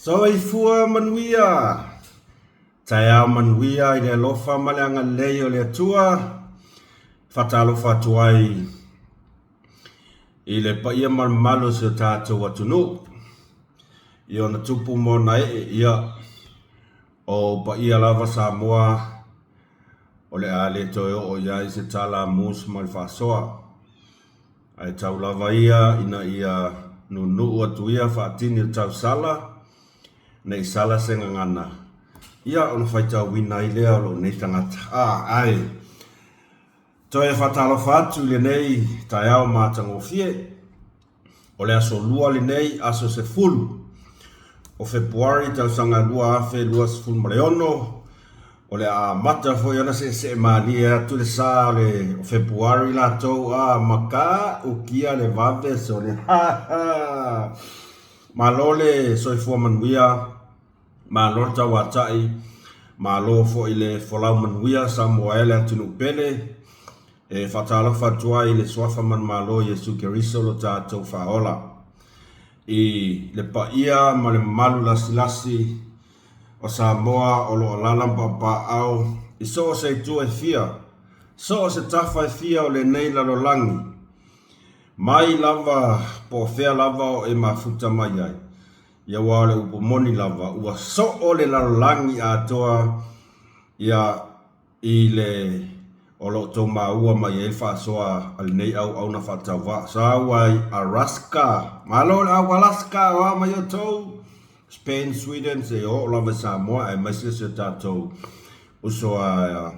Soifua manuia! Taeao manuia i le alofa ma le agalelei o le Atua. Faatalofa atu ai i le paia ma le mamalu o si o tatou atunuu i ona tupu ma ona ee, ia, o ou paia lava Samoa o le a le toe oo i ai se tala a Mus ma le faasoa. Ae tau lava ia ina ia nuunuu atu ia faatini o tausala, ne i sala se gagana, ia ona faitauina ai lea o lou nei tagata. A, ae toe faatalofa atu i lenei taeao matagofie. O le aso Lua lenei, aso 10 o Fepuari tausaga 2026, o le a amata foi ona seesee malie atu le sa o le o Fepuari latou a maka ukia le vave sole ha ha. Malo le soifua manuia, malo le tauatai, malo foi le folau manuia Samoa e le atunuu pele. E faatalofa atu ai i le Suafa manumalo o Iesu Keriso lo tatou Faaola, i le paia ma le mamalu lasilasi o Samoa o lo o alaala ma paopaaao i so o se itu e fia, so o se tafa e fia o lenei lalolagi, mai lava po o fea lava o e mafuta mai ai, ia aua o le upu moni lava, ua soo le lalolagi atoa ia i le o lo o tou maua mai ai le faasoa a lenei auauna faatauvaa. Sau ai Alaska. Malo le au Alaska, o a mai outou? Spain, Sweden, seia oo lava i Samoa aemaise si o tatou uso a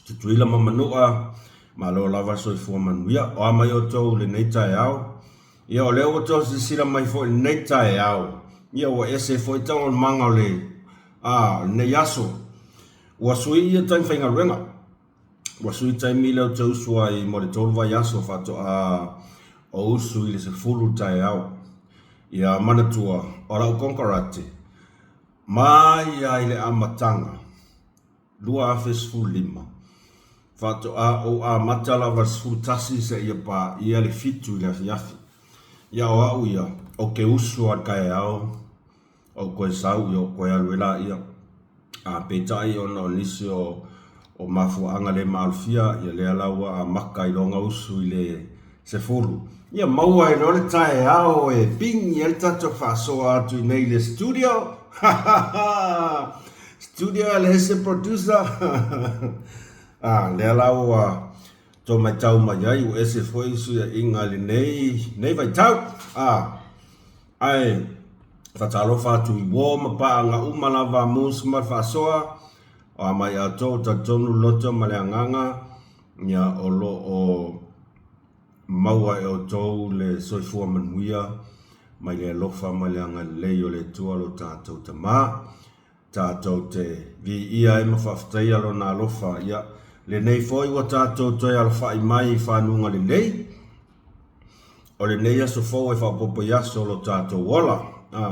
Tutuila ma Manua. Malo lava le soifua manuia. O a mai outou i lenei taeao? Ia o lea ua outou silasila mai foi i lenei taeao, ia ua ese foi taualumaga o le, a, o lenei aso. Ua sui ia taimi faigaluega. Ua sui taimi lea ou te usu ai mo le 3 vaiaso faatoa o usu i le 10 taeao. Ia manatua, o lau konekarate, mai lava i le amataga 2015, faatoa ou amata lava i le 11 seia paia le 7 i le afiafi. Ia o au ia, ou te usu lava i le taeao Ou toe sau ia ou toe alu ai laia. A peitai ona o nisi o o mafuaaga le maalofia, ia lea la ua amata ai loa ona usu i le 10. Ia maua ai loa le taeao e pigi ai le tatou faasoa atu i nei i le studio. Ha ha ha! Studio e leai se producer. A, lea la ua tou matau mai ai ua ese foi suiaiga i lenei nei vaitau. A, Ae faatalofa atu i uo ma paaga uma lava a Moose ma le faasoa, o a mai outou talitonu le loto ma le agaga, ia o lo o maua e outou le soifua manuia mai le alofa ma le agalelei o le Atua lo tatou Tama. Tatou te viia ai ma faafetaia Lona alofa, ia lenei foi ua tatou toe alafai mai i fanuga lelei, O lenei aso fou e faaopoopo i aso o lo tatou ola, ā,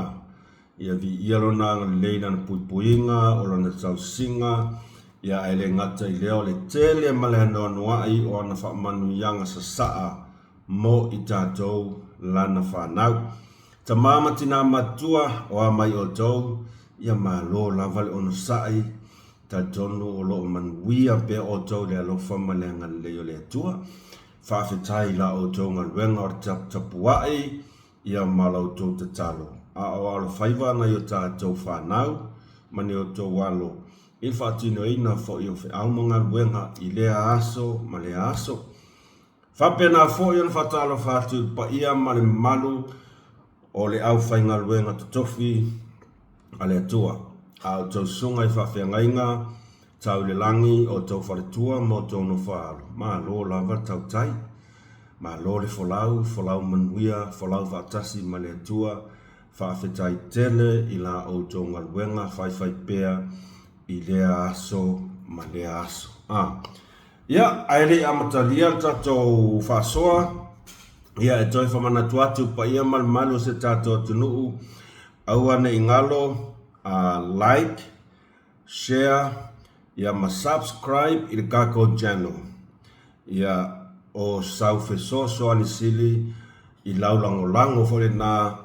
ia viia Lona agalelei i Lana puipuiga, o Lana tausiga, ia ae le gata i lea o le tele ma le anoanoai o Ana faamanuiaga sasaa mo i tatou Lana fanau. Tama ma tinā matutua, o a mai outou, ia malo lava le onosai, talitonu o lo o manuia pea outou i le alofa ma le agalelei o le Atua. Faafetai i la outou galuega o le taputapuai ia ma la outou tatalo, a o alofaiva nai o tatou fanau ma ni outou alo i le faatinoina foi o feau ma galuega i lea aso ma lea aso. Faapena foi ona faatalofa atu i le paia ma le mamalu o le aufaigaluega totofi a le Atua, a outou susuga i faafeagaiga tau i le lagi, outou faletua ma outou nofoaalo, malo lava le tautai, malo le folau, folau manuia, folau faatasi ma le Atua, faafetai tele i la outou galuega faifaipea i lea aso ma lea aso. A. Ia, ae le i amatalia le tatou faasoa, ia e toe faamanatu atu paia ma le mamalu o si o tatou atunuu, aua ne i galo, like, share, ia ma subscribe i le tatou channel. Ia, o sau fesoasoani sili i lau lagolago foi lena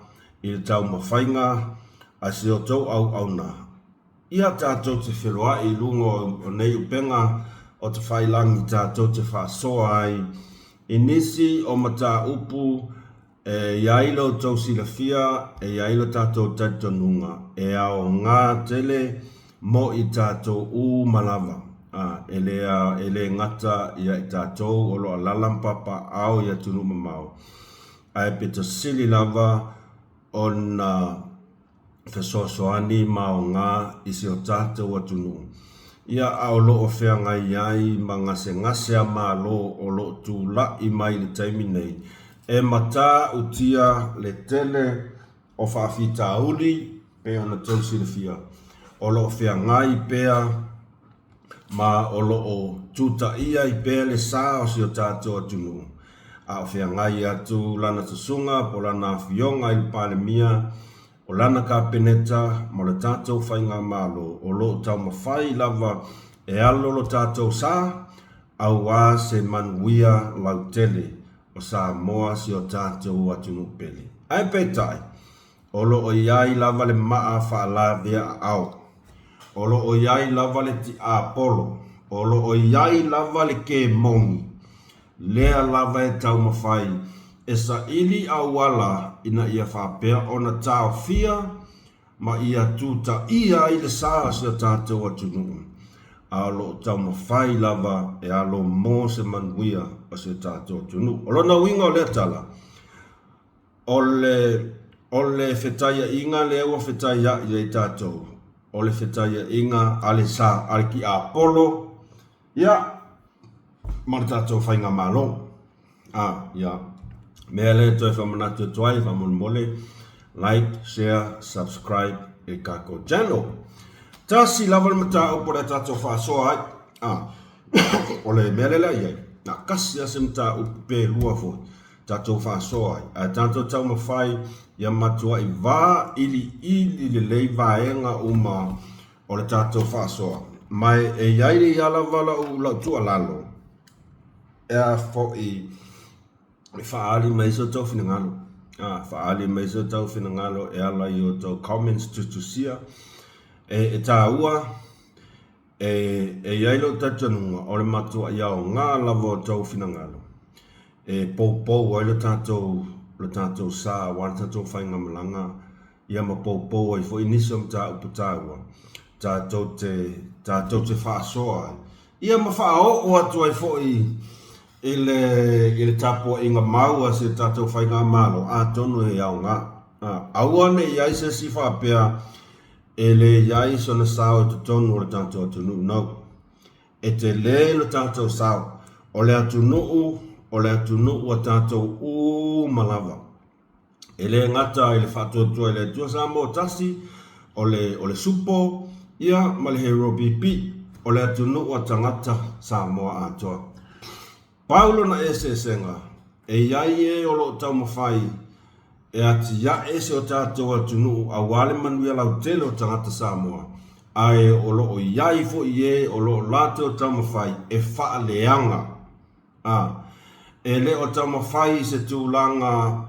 i le taumafaiga. A si outou auauna, ia tatou te feloaʻi i luga o nei upega o tafailangi tatou te faasoa ai i nisi o mataupu e i ai lo outou silafia, e i ai lo tatou talitonuga e aoga tele mo i tatou uma lava, a e le, e le gata ia i tatou o lo o alaala ma papaaao i atunuu mamao, ae pito sili lava ona fesoasoani ma aoga i si o tatou atunuu, ia a o lo o feagai ai ma gasegase a Malo o lo o tula'i mai i le taimi nei, e matautia le tele o faafitauli pei ona tou silafia, o lo o feagai pea ma o lo o tutaia ai pea le sa o si o tatou atunuu, a o feagai atu lana susuga po o lana afioga i le Palemia, o lana Kapeneta ma le tatou Faigamalo o lo o taumafai lava e alo lo tatou sa aua se manuia lautele o Samoa si o tatou atunuu pele. Ae peitai, O lo o i ai lava le maa faalaveaaao. O lo o i ai lava le tiapolo. O lo o i ai lava le kemoni. Lea lava e taumafai e saili auala ina ia faapea ona taofia ma ia tutaia ai le sa o si o tatou atunuu, a o lo o taumafai lava e alo mo se manuia o si o tatou atunuu. O lona uiga o lea tala, O le, o le fetaiaiga lea ua fetaia'i ai tatou, o le fetaiaiga a le sa, a le tiapolo, ia, ma le tatou faigamalo. A, ia, mea lea e toe faamanatu atu ai, faamolemole, like, share, subscribe i le tatou channel. Tasi lava le mataupu o le a tatou faasoa ai. A, o le mea lea la i ai, na kasi lava se mataupu pe lua foi. tatou faasoa ai, ae tatou taumafai ia matuai vailiili lelei vaega uma o le tatou faasoa. Ma e i ai ia lava lau, lau tuualalo, e a foi e faaali mai so outou finagalo, a, faaali mai so outou finagalo e ala i outou comments tusitusia, e, e taua E i ai lou talitonuga, o le matuai aoga lava o tou finagalo e poupou ai le tatou, le tatou sa aua le tatou faigamalaga, ia ma poupou ai foi nisi o mataupu taua tatou te, tatou te faasoa ai, ia ma faaoo atu ai foi i le, i le tapuaiga mau a si o tatou faigamalo, atonu e aoga. Aua ne i i ai se isi faapea E leai sona sao i totonu o le tatou atunuu no. E tele lo tatou sao. O le atunuu, o le atunuu a tatou uma lava. E le gata i le faatuatua i le Atua Samoa tasi, o le, o le Supo, ia ma le Hero BP. O le atunuu a tagata Samoa atoa. Pau lona eseesega, e i ai e o lo o taumafai e atiae si o tatou atunuu aua le manuia lautele o tagata Samoa, ae o lo o i ai foi e o lo o latou taumafai e faaleaga, a e le o taumafai i se tulaga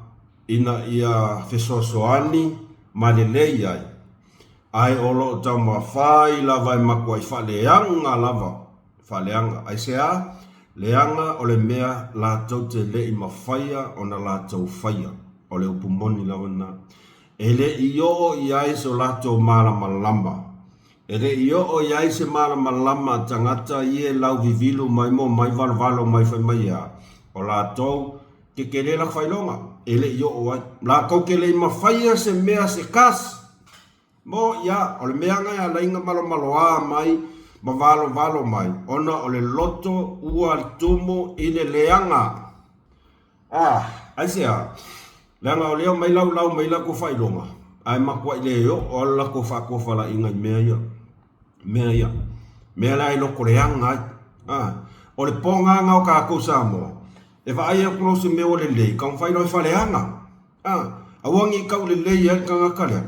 ina ia fesoasoani ma lelei ai, ae o lo o taumafai lava e matuai faaleaga lava. Faaleaga. Aisea? Leaga o le mea latou te le i mafaia ona latou faia. O le upu moni lava lena. E le i oo i ai so latou malamalama. E le i oo i ai se malamalama a tagata ia e lauvivilu mai ma omai valovalo mai fai mai ea, o latou kekele laka failoga. E le i oo ai. Latou te le i mafaia se mea se kasi. Mo ia, o le mea na e ala ai na malomaloā mai ma valovalo mai, ona o le loto ua tumu i le leaga. A, aisea? Leaga o lea omai laulau mai latou faailoga, ae matuai le oo lava le latou faatofalaiga i mea ia. Mea ia. Mea la e loto leaga ai. A, o le pona na o tatou Samoa, e vaai atu loa se mea ua lelei, taumafai loa e faaleaga. A, aua ne i tau lelei ai le tagata lea.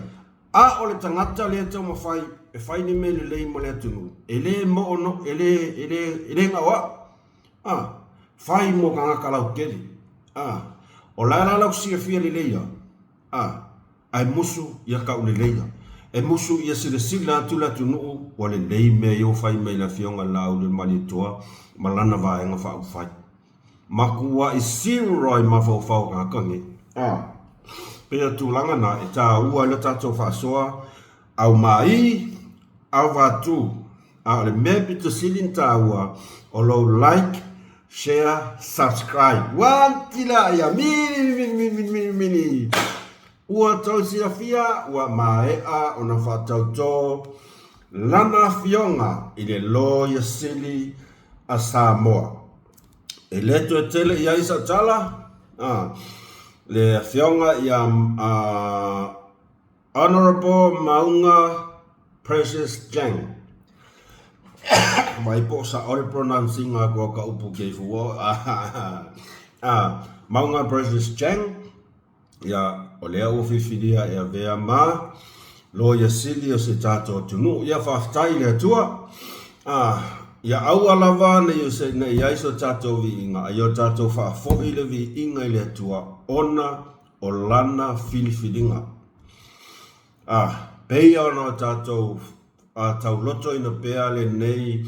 A o le tagata lea e taumafai e fai ni mea lelei mo le atunuu, e le moono, e le, e le, e le na o au. A, fai mo tagata lautele. A, o la e la lau silafia lelei a, a, ae musu ia tau lelei a. E musu ia silasila atu le atunuu ua lelei mea ia ua fai mai e le Afioga i le Laaulialemalietoa ma lana Vaega Faaupufai. Matuai zero ai mafaufau o tagata nei. A. Pei o le tulaga lena e taua ai le tatou faasoa aumai, avatu. A o le mea pito sili ona taua, o lou like, share, subscribe. Ua tila ia mili mili mili mili mili. Ua tou silafia ua maea ona faatautō lana afioga i le Loia Sili a Samoa. E le toe tele i ai sau tala, a, le afioga ia Honourable Maunga Precious Chang. Vai po o sa'o le pronounce ina atu o ka upu kei fua, a, Maunga Precious Chang, Ia, o lea ua filifilia e avea ma Loia Sili o si tatou atunuu. Ia, faafetai i le Atua. A, ia aua lava ne i ne i ai so tatou viiga, a ia o tatou faafoi le viiga i le Atua ona o Lana filifiliga. A, pei ona o tatou taulotoina pea lenei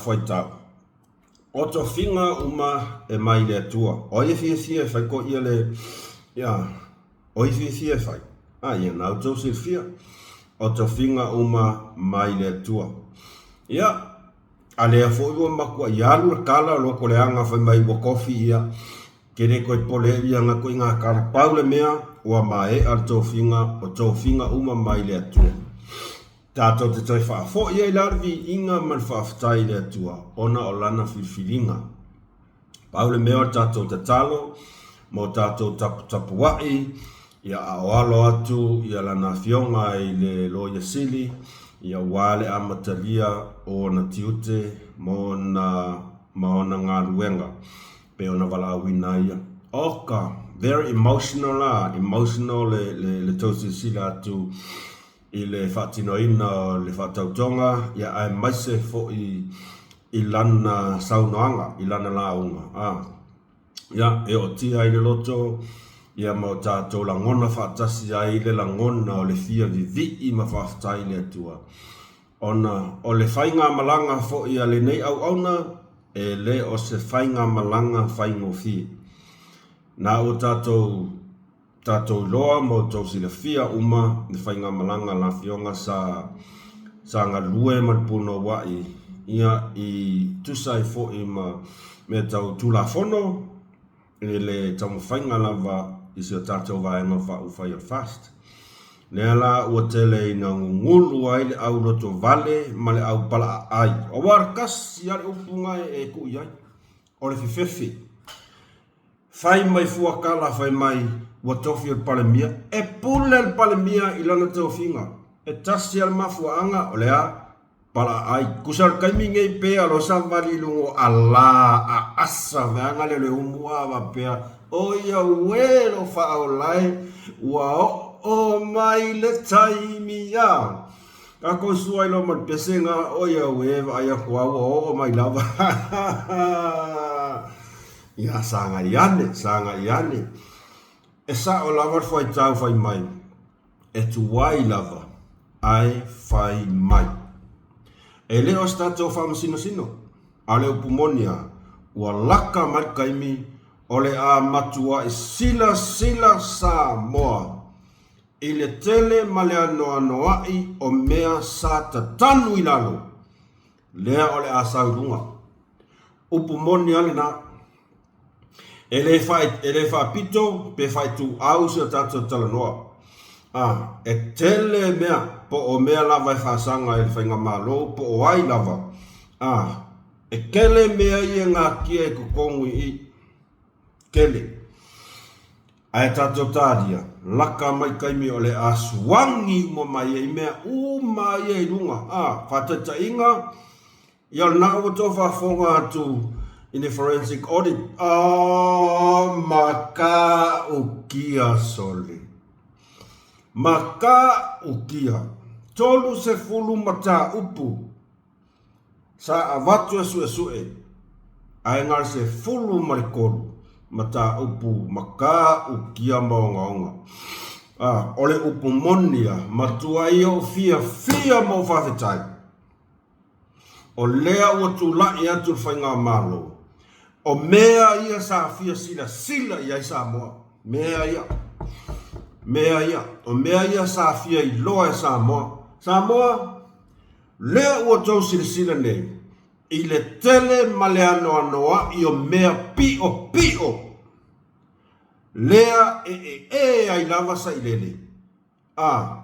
fuaitau. O tofiga uma e mai le Atua. O ai e fiafia e fai koia le, ia, o ai e fiafia e fai? A, ia, na outou silafia. O tofiga uma mai le Atua. Ia, a lea foi ua matuai alu le tala o loko leaga fai mai ua tofi ia, ke le toe pole ai ia na ituaiga tala. Pau le mea, ua maea le tofiga, o tofiga uma mai le Atua. Tatou te toe faafoi ai la le viiga ma le faafetai i le Atua ona o Lana filifiliga. Pau le mea o le tatou tatalo ma o tatou taputapua'i ia aoalo atu ia Lana Afioga i le Loia Sili ia aua le amatalia o ona tiute ma ona ma ona galuega pei ona valaauina ai ia. Oka! Very emotional la, emotional le le le tou silasila atu i le faatinoina o le faatautoga ia aemaise foi i lana saunoaga, i lana lauga. A, ia, e ootia ai le loto ia ma o tatou lagona faatasi ai le lagona o le fia vivii ma faafetai i le Atua. Ona o le faigamalaga foi a lenei auauna, e le o se faigamalaga faigofie. Na ua tatou Tatou iloa ma outou silafia uma le faigamalaga a le Afioga sa sa galue ma le punoua'i ia i tusa ai foi ma mea tau Tulafono i le taumafaiga lava i si o tatou vaega faaupufai o le FAST. Lea la ua tele ina gugulu ai le au lotovale ma le au palaaai aua le tasi lava le upu na e tuu i ai, o le fefefe. Fai mai fua tala fai mai ua tofi o le Palemia. E pule le Palemia i lana tofiga. E tasi lava le mafuaaga, o le a? Palaaai. Tusa o le taimi nei pe a lo savali i luga o alā aasa vaega lea o le umu a faapea, Oi auē lou faaola e, ua oo mai le taimi a. Tatou sua ai loa ma le pese na, oi auē vaai atu lava ua oo mai lava. Ia sagai ane, sagai ane. E sao lava le fuaitau fai mai, e tuai lava ae fai mai. E le o se tatou faamasinosino, a o le upu moni lava, ua laka mai le taimi o le a matuai silasila Samoa i le tele ma le anoanoai o mea sa tatanu i lalo, lea o le a sau i luga. Upu moni lava lena. E le e le faapito pe faaituau si o tatou talanoa. A, e tele mea, po o mea lava e faasaga i le faigamalo po o ai lava. A, e tele mea ia e natia i totonu i i. Tele. Ae tatou talia, laka mai taimi o le a suagi uma mai ai mea uma ia i luga. A, faataitaiga, Ia o lena ua tou faafofoga atu i le forensic audit. Oh, makaukia sole. Makaukia. 30 mataupu sa avatu e suesue, ae na o le 13 mataupu makaukia ma ogaoga. A, o le upu moni ia, matuai ou fiafia ma ou faafetai. O lea ua tulai atu le Faigamalo, o mea ia sa fia silasila i ai Samoa, mea ia, mea ia, o mea ia sa fia iloa e Samoa. Samoa, lea ua outou silasila nei i le tele ma le anoanoai o mea piopio lea e ee ai lava sailele. A,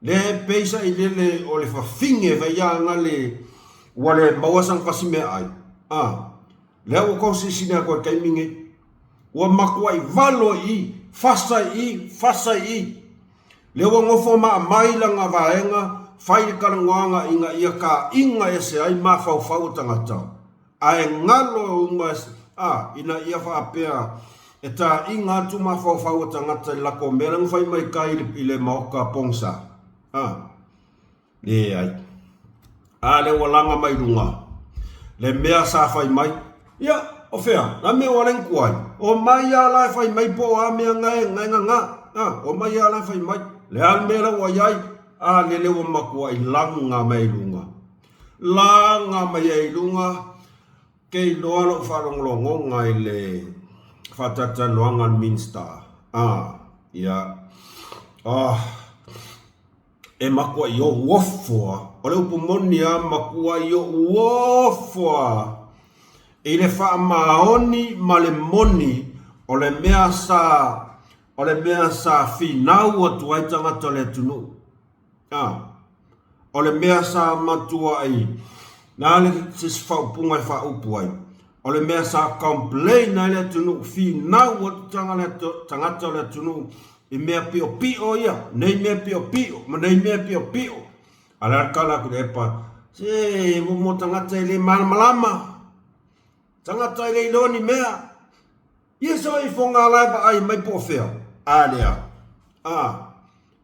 lea e pei sailele o le fafine fai a na le ua le maua sana fasi meaai. A, lea ua tou silasila atu i le taimi nei. Ua matuai valo i i, fasa i i, fasa i i. Lea ua nofo maamai lana vaega fai le talanoaga ina ia taina ese ai mafaufau o tagata. Ae galo uma a, ina ia faapea e taina atu mafaufau o tagata i le latou mea lea na fai mai tai i le maota pogisa. A, leai. A lea ua laga mai luga le mea sa fai mai. Ia, o fea? La mea ua ala ai ona tuai? Omai lava la e fai mai po o a mea na e gagā. A, omai lava la e fai mai. Le a le mea la ua i ai? A lele ua matuai laga mai luga. Laga mai ai i luga, ke iloa lou faalogologoga i le faatalatalanoaga a le Minista, a, ia, oh, e matuai ou ofo lava. O le upu moni lava, matuai ou ofo lava i le faamaoni ma le moni o le mea sa, o le mea sa finau atu ai tagata o le atunuu. A, o le mea sa matuai, na le se isi faaupuga e faaupu ai, o le mea sa complain ai le atunuu, finau atu tagata o le atunuu i mea piopio ia, nei mea piopio ma nei mea piopio. A o le a le tala atu i le epa, se mo tagata e le malamalama, tagata e le iloa ni mea. Ia so i foga la e vaai mai po o fea? A lea. A.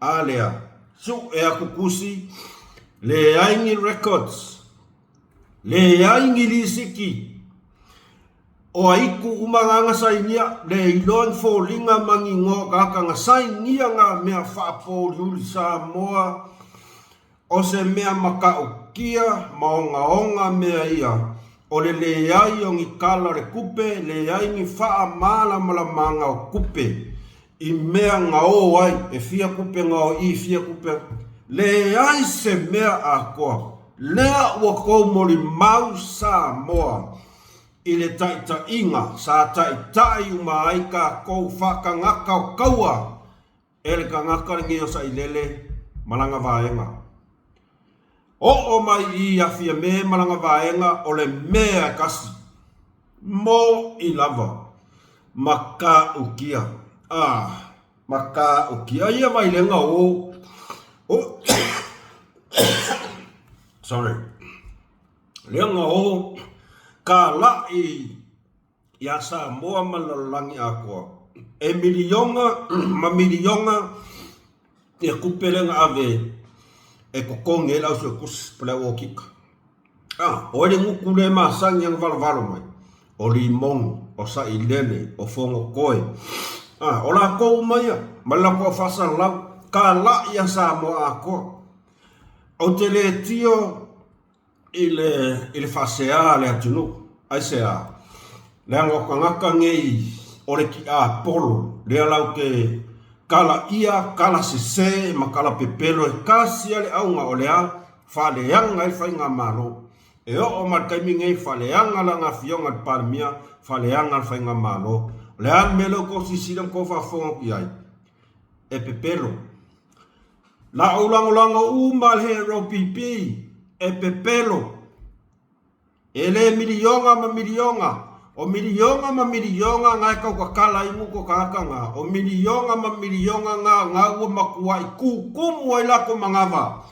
A lea. Sue aku kusi, leai ni records, leai ni lisiti, o aiku uma nga na sainia, le iloa ni foliga ma ni igoa o tagata na sainia nga mea faapouliuli Samoa. O se mea matautia ma ogaoga mea ia, o le leai o ni tala o le tupe, leai ni faamalamalamaga o tupe i mea na o ai, e fia tupe na o i, fia tupe, leai se mea atoa. Lea ua tou molimau Samoa i le taitaiga sa taitai uma ai tatou faatagata o taua E le tagata lenei o Sailele ma lana vaega. Oo mai i ia Fiame ma lana vaega o le mea e kasi. Moʻi lava. Matautia. Ah, matautia ia vailega o. O sorry. Lega o ka laʻi iā Samoa ma le lalolagi atoa. E miliona ma miliona ia tupe lea na ave e totogi ai le au suetusi po o le au okika. A, o ai le gutu lea e masani ona valovalo mai? O Limoni, o Sailele, o Fonotoe. A, o latou uma ia, ma le latou au faasalalau, talai a Samoa atoa. Ou te le tio i le, i le faasea a le atunuu. Aisea? Leaga o tagata nei o le tiapolo, lea latou te kalaia, kala sese ma kala pepelo, e tasi lava le auga o le a? Faaleaga ai le faigamalo. E oo mai le taimi nei, faaleaga lana afioga i le Palemia, faaleaga le faigamalo. O le a le mea lea ua outou silasila ma outou faafofoga atu i ai? E pepelo. La ou lagolago uma le HRPP e pepelo. E le miliona ma miliona, o miliona ma miliona na e tautatala ai gutu o tagata na, o miliona ma miliona na na ua matuai tutumu ai latou manava.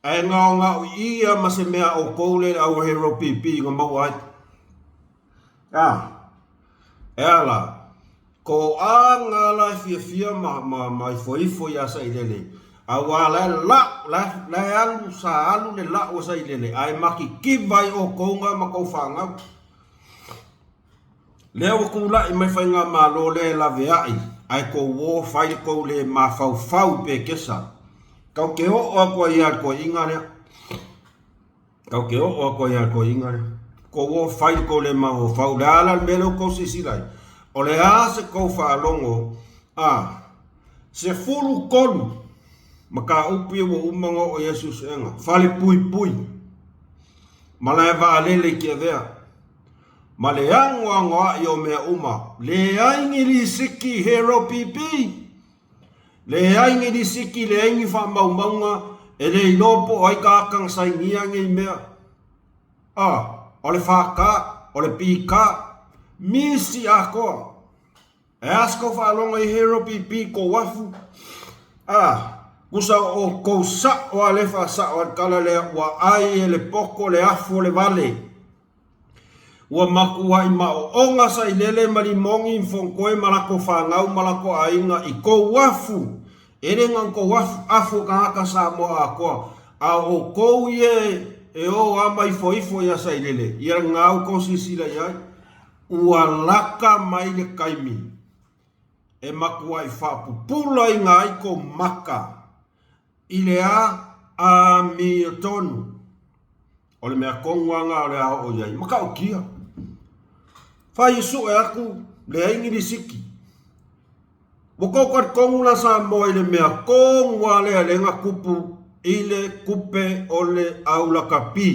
Ae gaogao ia ma se mea a outou lea le au HRPP na maua ai. A, e a la? Toaga la e fiafia ma, ma, ma ifoifo iā Sailele, auā la e la'u, la e, la e alu, sa alu le la'u a Sailele, ae matitiva ai outou na ma tou fanau. Lea ua tula'i mai faigamalo lea e lavea'i Ae kou uō fai le kou le mafaufau i pekesa. Kau ke oo aku ai ia le toeaina lea. Kau ke oo aku ai ia le toeaina lea. Kou uō fai le kou le mafaufau. O le a la le mea lea ua tou silasila ai? O le a se kou faalogo a 13 mataupu ia ua uma ona oo i ai suesuega. Falepuipui, malaevaalele i Tiavea. Ma le anoanoai o mea uma. Leai ni lisiti Hero PP. Leai ni lisiti, leai ni faamaumauga, e le iloa po o ai tagata na sainia nei mea. A, o le FK, o le PK, misi atoa. E a se kou faalogo i Hero PP kou afu? A, tusa o kou sa'o a le faasa'o a le tala lea ua ai e le poto le afu o le vale. Ua matuai maoona Sailele ma Limoni ma Fonotoe ma latou fanau ma latou aiga i kou afu. E le na o kou afu, afu o tagata Samoa atoa. A o outou ia e o a ma ifoifo ia Sailele, ia lena outou silasila i ai. Ua lata mai le taimi e matuai faapupulaina ai kou maka i le a amiotonu. O le mea tonu lava lena o le a oo i ai. Matautia. Fai sue atu, leai ni lisiti. Ua tou talitonu la Samoa i le mea tonu lava lea lea na tupu i le tupe o le au lakapi.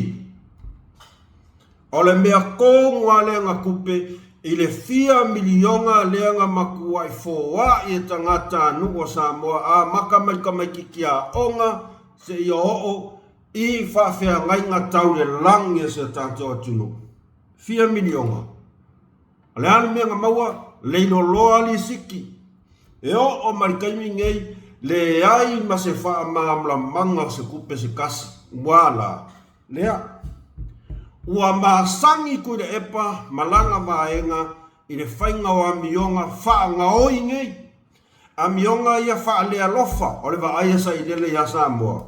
O le mea tonu lava lea na tupe i le fia miliona lea na matuai foai e tagatanuu o Samoa amata mai le tamaititi aoga seia oo i faafeagaiga tau le lagi a si o tatou atunuu. Fia miliona. O le a le mea na maua? Leiloloa lisiti. E oo mai le taimi nei, leai ma se faamalamalamaga o se tupe se tasi. Ua la lea. Ua masani Tuilaepa ma lana vaega i le faiga o amioga faagaoi nei. Amioga ia faalealofa o le vaai a Sailele iā Samoa.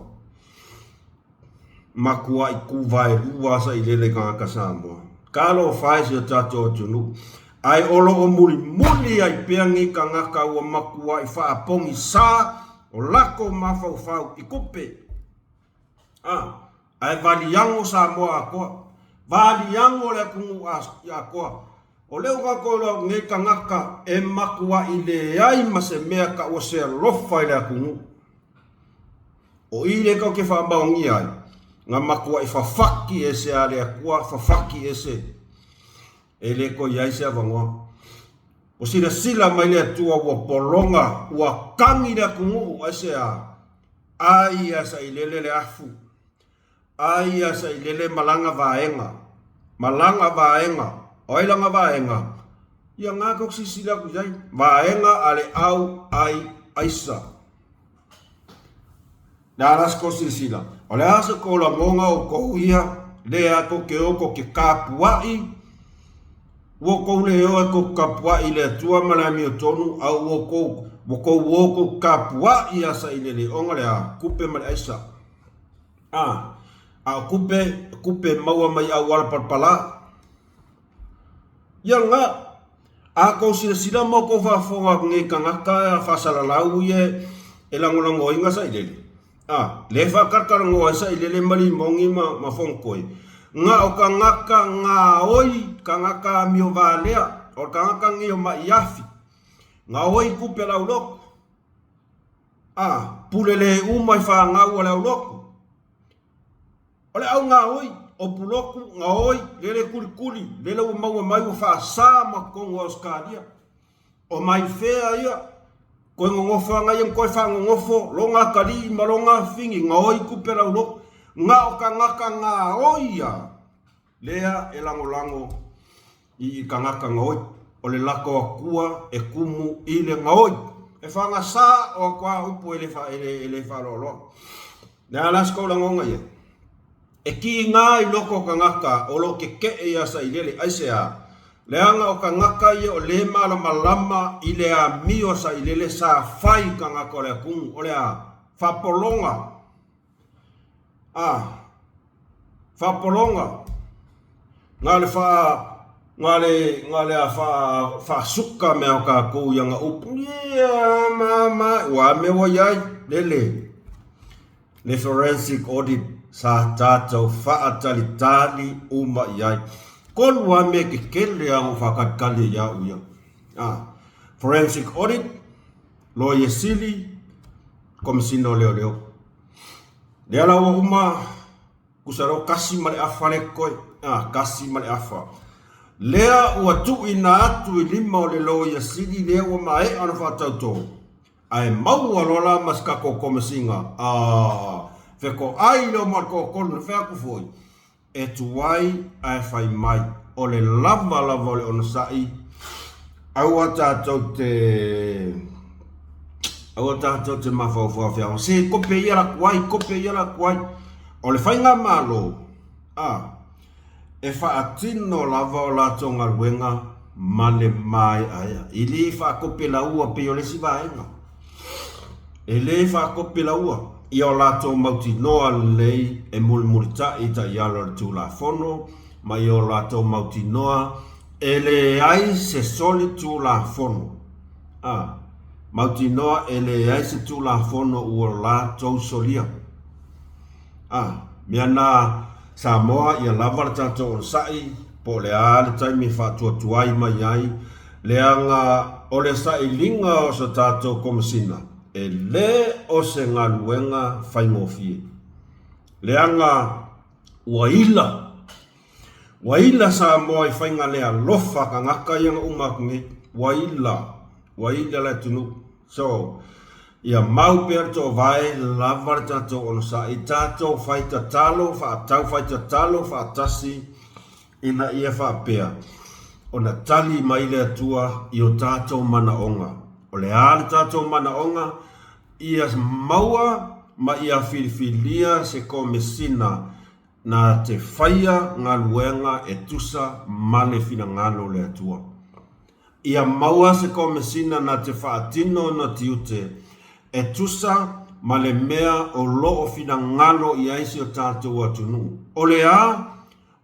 Matuai tuvaelua Sailele i tagata Samoa. Talofa e si o tatou atunuu. Ae o lo o mulimuli ai pea nei tagata ua matuai faapogisā o latou mafaufau i tupe. A, ae valiago Samoa atoa. Valiago le atunuu atoa. O lea ua tatou iloa atu nei tagata e matuai leai ma se mea taua se alofa i le atunuu. O i lea tatou te faamaonia ai, na matuai fafati ese a le Atua, fafati ese, e le toe i ai se avanoa. Ua silasila mai le Atua ua pologa, ua tagi le atunuu, aisea? Ai ia sailele le afu, ai ia sailele ma lana vaega, ma lana vaega, o ai lana vaega? Ia na tou silasila atu i ai, vaega a le au ai aisa. Le a la se tou silasila? O le a se tou lagona outou ia, lea tou te o tou te tapuai, Ua tou le o e tou tapuai i le Atua ma le amiotonu, a ua tou, ua tou o tou tapuai iā Sailele, ona le a? Kupe ma le aisa. A, a o kupe, o kupe maua mai auala palapala. Ia lena, a tou silasila ma outou faafofoga atu nei i tagata faasalalau ia e lagolagoina Sailele, A, lea e faatalatalanoa ai Sailele ma Limoni ma, ma Fonotoe, na o tagata gaoi, tagata amio valea, o le tagata lenei o Maiafi, gaoi tupe a le aulotu. A, pule le uma i fanau a le aulotu. O le au gaoi, o pulotu, gaoi, lele kulikuli, lele ua maua mai ua faasa ma totonu o Ausetalia. O mai fea ia, koe nonofo ana ia ma koe faanonofo, lona atalii ma lona afafine, gaoi tupe lau lotu. Na o tagata gaoi ia, lea e lagolago i tagata gaoi. O le latou Atua e kumu i le gaoi. E fagasa o atu a upu e le faaloaloa. Le a la se tou lagona ia? E kiga i loko o tagata o lo o kekeʻe iā Sailele, aisea? Leaga o tagata ia o lē malamalama i le amio a Sailele sa fai i tagata o le atunuu, o le a? Faapologa. A. Faapologa. Na o le faa. Na le, na le a faa, faasuka mea o tatou i ana upu, ia ma, ma, ua a mea ua i ai, lele, le forensic audit sa tatou faatalitali uma i ai. Kolu lava mea tetele lava na ou faatalitali ai ia au ia. A, forensic audit, Loia Sili, Komesina o Leoleo. Lea la ua uma, Tusa loa 1.5 lea totoe. A, 1.5. Lea ua tuuina atu i lima o le Loia Sili lea ua maea ona faatauto, ae maua loa la ma se tatou Komesina, a, fetoai lea o ma le toatolu na fai atu foi, e tuai ae fai mai, o le lava lava o le onosai, aua tatou te aua tatou te mafaufau feaga se kope ia la tuai kope ia la tuai o le faigamalo a e faatino lava o latou galuega ma le maeaea e le faakopelaua pei o le isi vaega e le faakopelaua ia o latou mautinoa lelei e mulimulitai i taiala o le Tulafono ma ia o latou mautinoa E leai se soli tulafono. A, mautinoa e leai se tulafono ua latou solia. A, mea na Samoa ia lava le tatou onosai po o le a le taimi e faatuatuai mai ai, leaga o le sailiga o se tatou Komesina e le o se galuega faigofie. Leaga ua ila Ua ila Samoa i faiga le alofa tagata ia na uma atu nei. Ua ila, ua ila le atunuu. So, ia mau pea le toovae, lava le tatou onosai, tatou fai tatalo, faatau fai tatalo faatasi ina ia faapea ona tali mai le Atua i o tatou manaoga. O le a le tatou manaoga? Ia maua ma ia filifilia se Komesina Na te faia galuega e tusa ma le finagalo o le Atua. Ia maua se komesina na te faatino ona tiute e tusa ma le mea o lo o finagalo i ai si o tatou atunuu. O le a?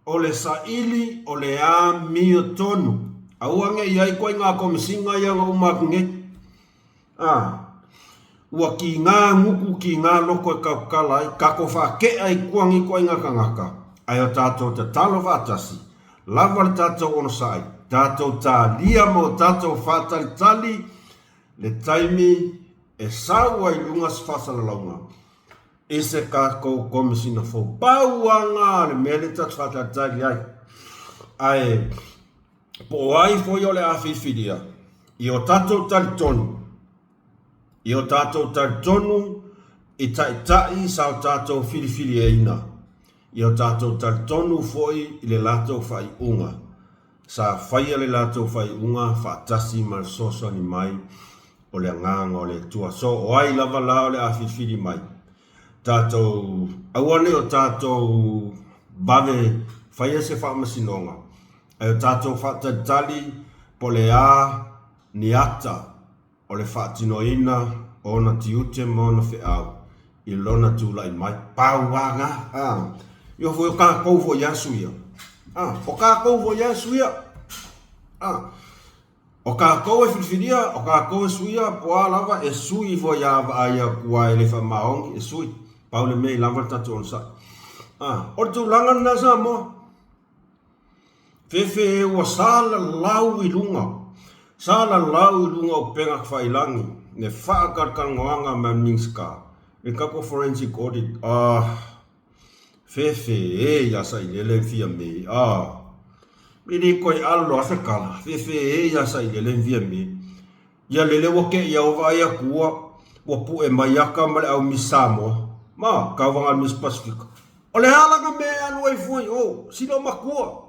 O le saili o le amiotonu. Aua ne i ai koe i ngā komesina ia na uma atu nei. Ā, ua kīnā nuku, kīnā loko e kaukala ai, kako whākeʻa i kuangi koʻiga kangaka, ae o tātou tatalo whaatasi, lava le tātou onosai, tātou tālia ma o tātou whātalitali le taimi e sau ai lunga se whaasalalauga i se kākou komisina fou. Pau anga le mea le tātou whātalitali ai. Ae, Po o ai foi o le a filfilia i o tatou talitonu, i o tatou talitonu i taitai sa o tatou filifiliaina, i o tatou talitonu foi i le latou faaiuga, sa faia le latou faaiuga faatasi ma le fesoasoani mai o le Agaga o le Atua. So, o ai lava la o le a filifili mai, tatou, aua ne i o tatou vave faia se faamasinoga, Ae o tatou faatalitali po o le a ni ata o le faatinoina o ona tiute ma ona feau i lona tulai mai. Pau a na, a. Io foi o tatou foi ia suia. A, o tatou foi ia suia. A, o tatou e filifilia, o tatou e suia, po a lava e sui foi a vaai atu a e le faamaoni e sui. Pau le mea i lava le tatou onosai. A, o le tulaga lena Samoa. Fefe ua salalau i luga, salalau i luga o upega tafailangi, le faatalatalanoaga ma le Minisita i le tatou forensic audit. Ah, fefe e ia Sailele ma Fiame, ah, e le toe alo lava se tala, fefe e ia Sailele ma Fiame. Ia lele ua te i au vaai atu ua, ua pue mai aka ma le au Miss Samoa, ma kauvaga a le Miss Pasifika. O le a lana mea e alu ai foi, oh, sila o matua,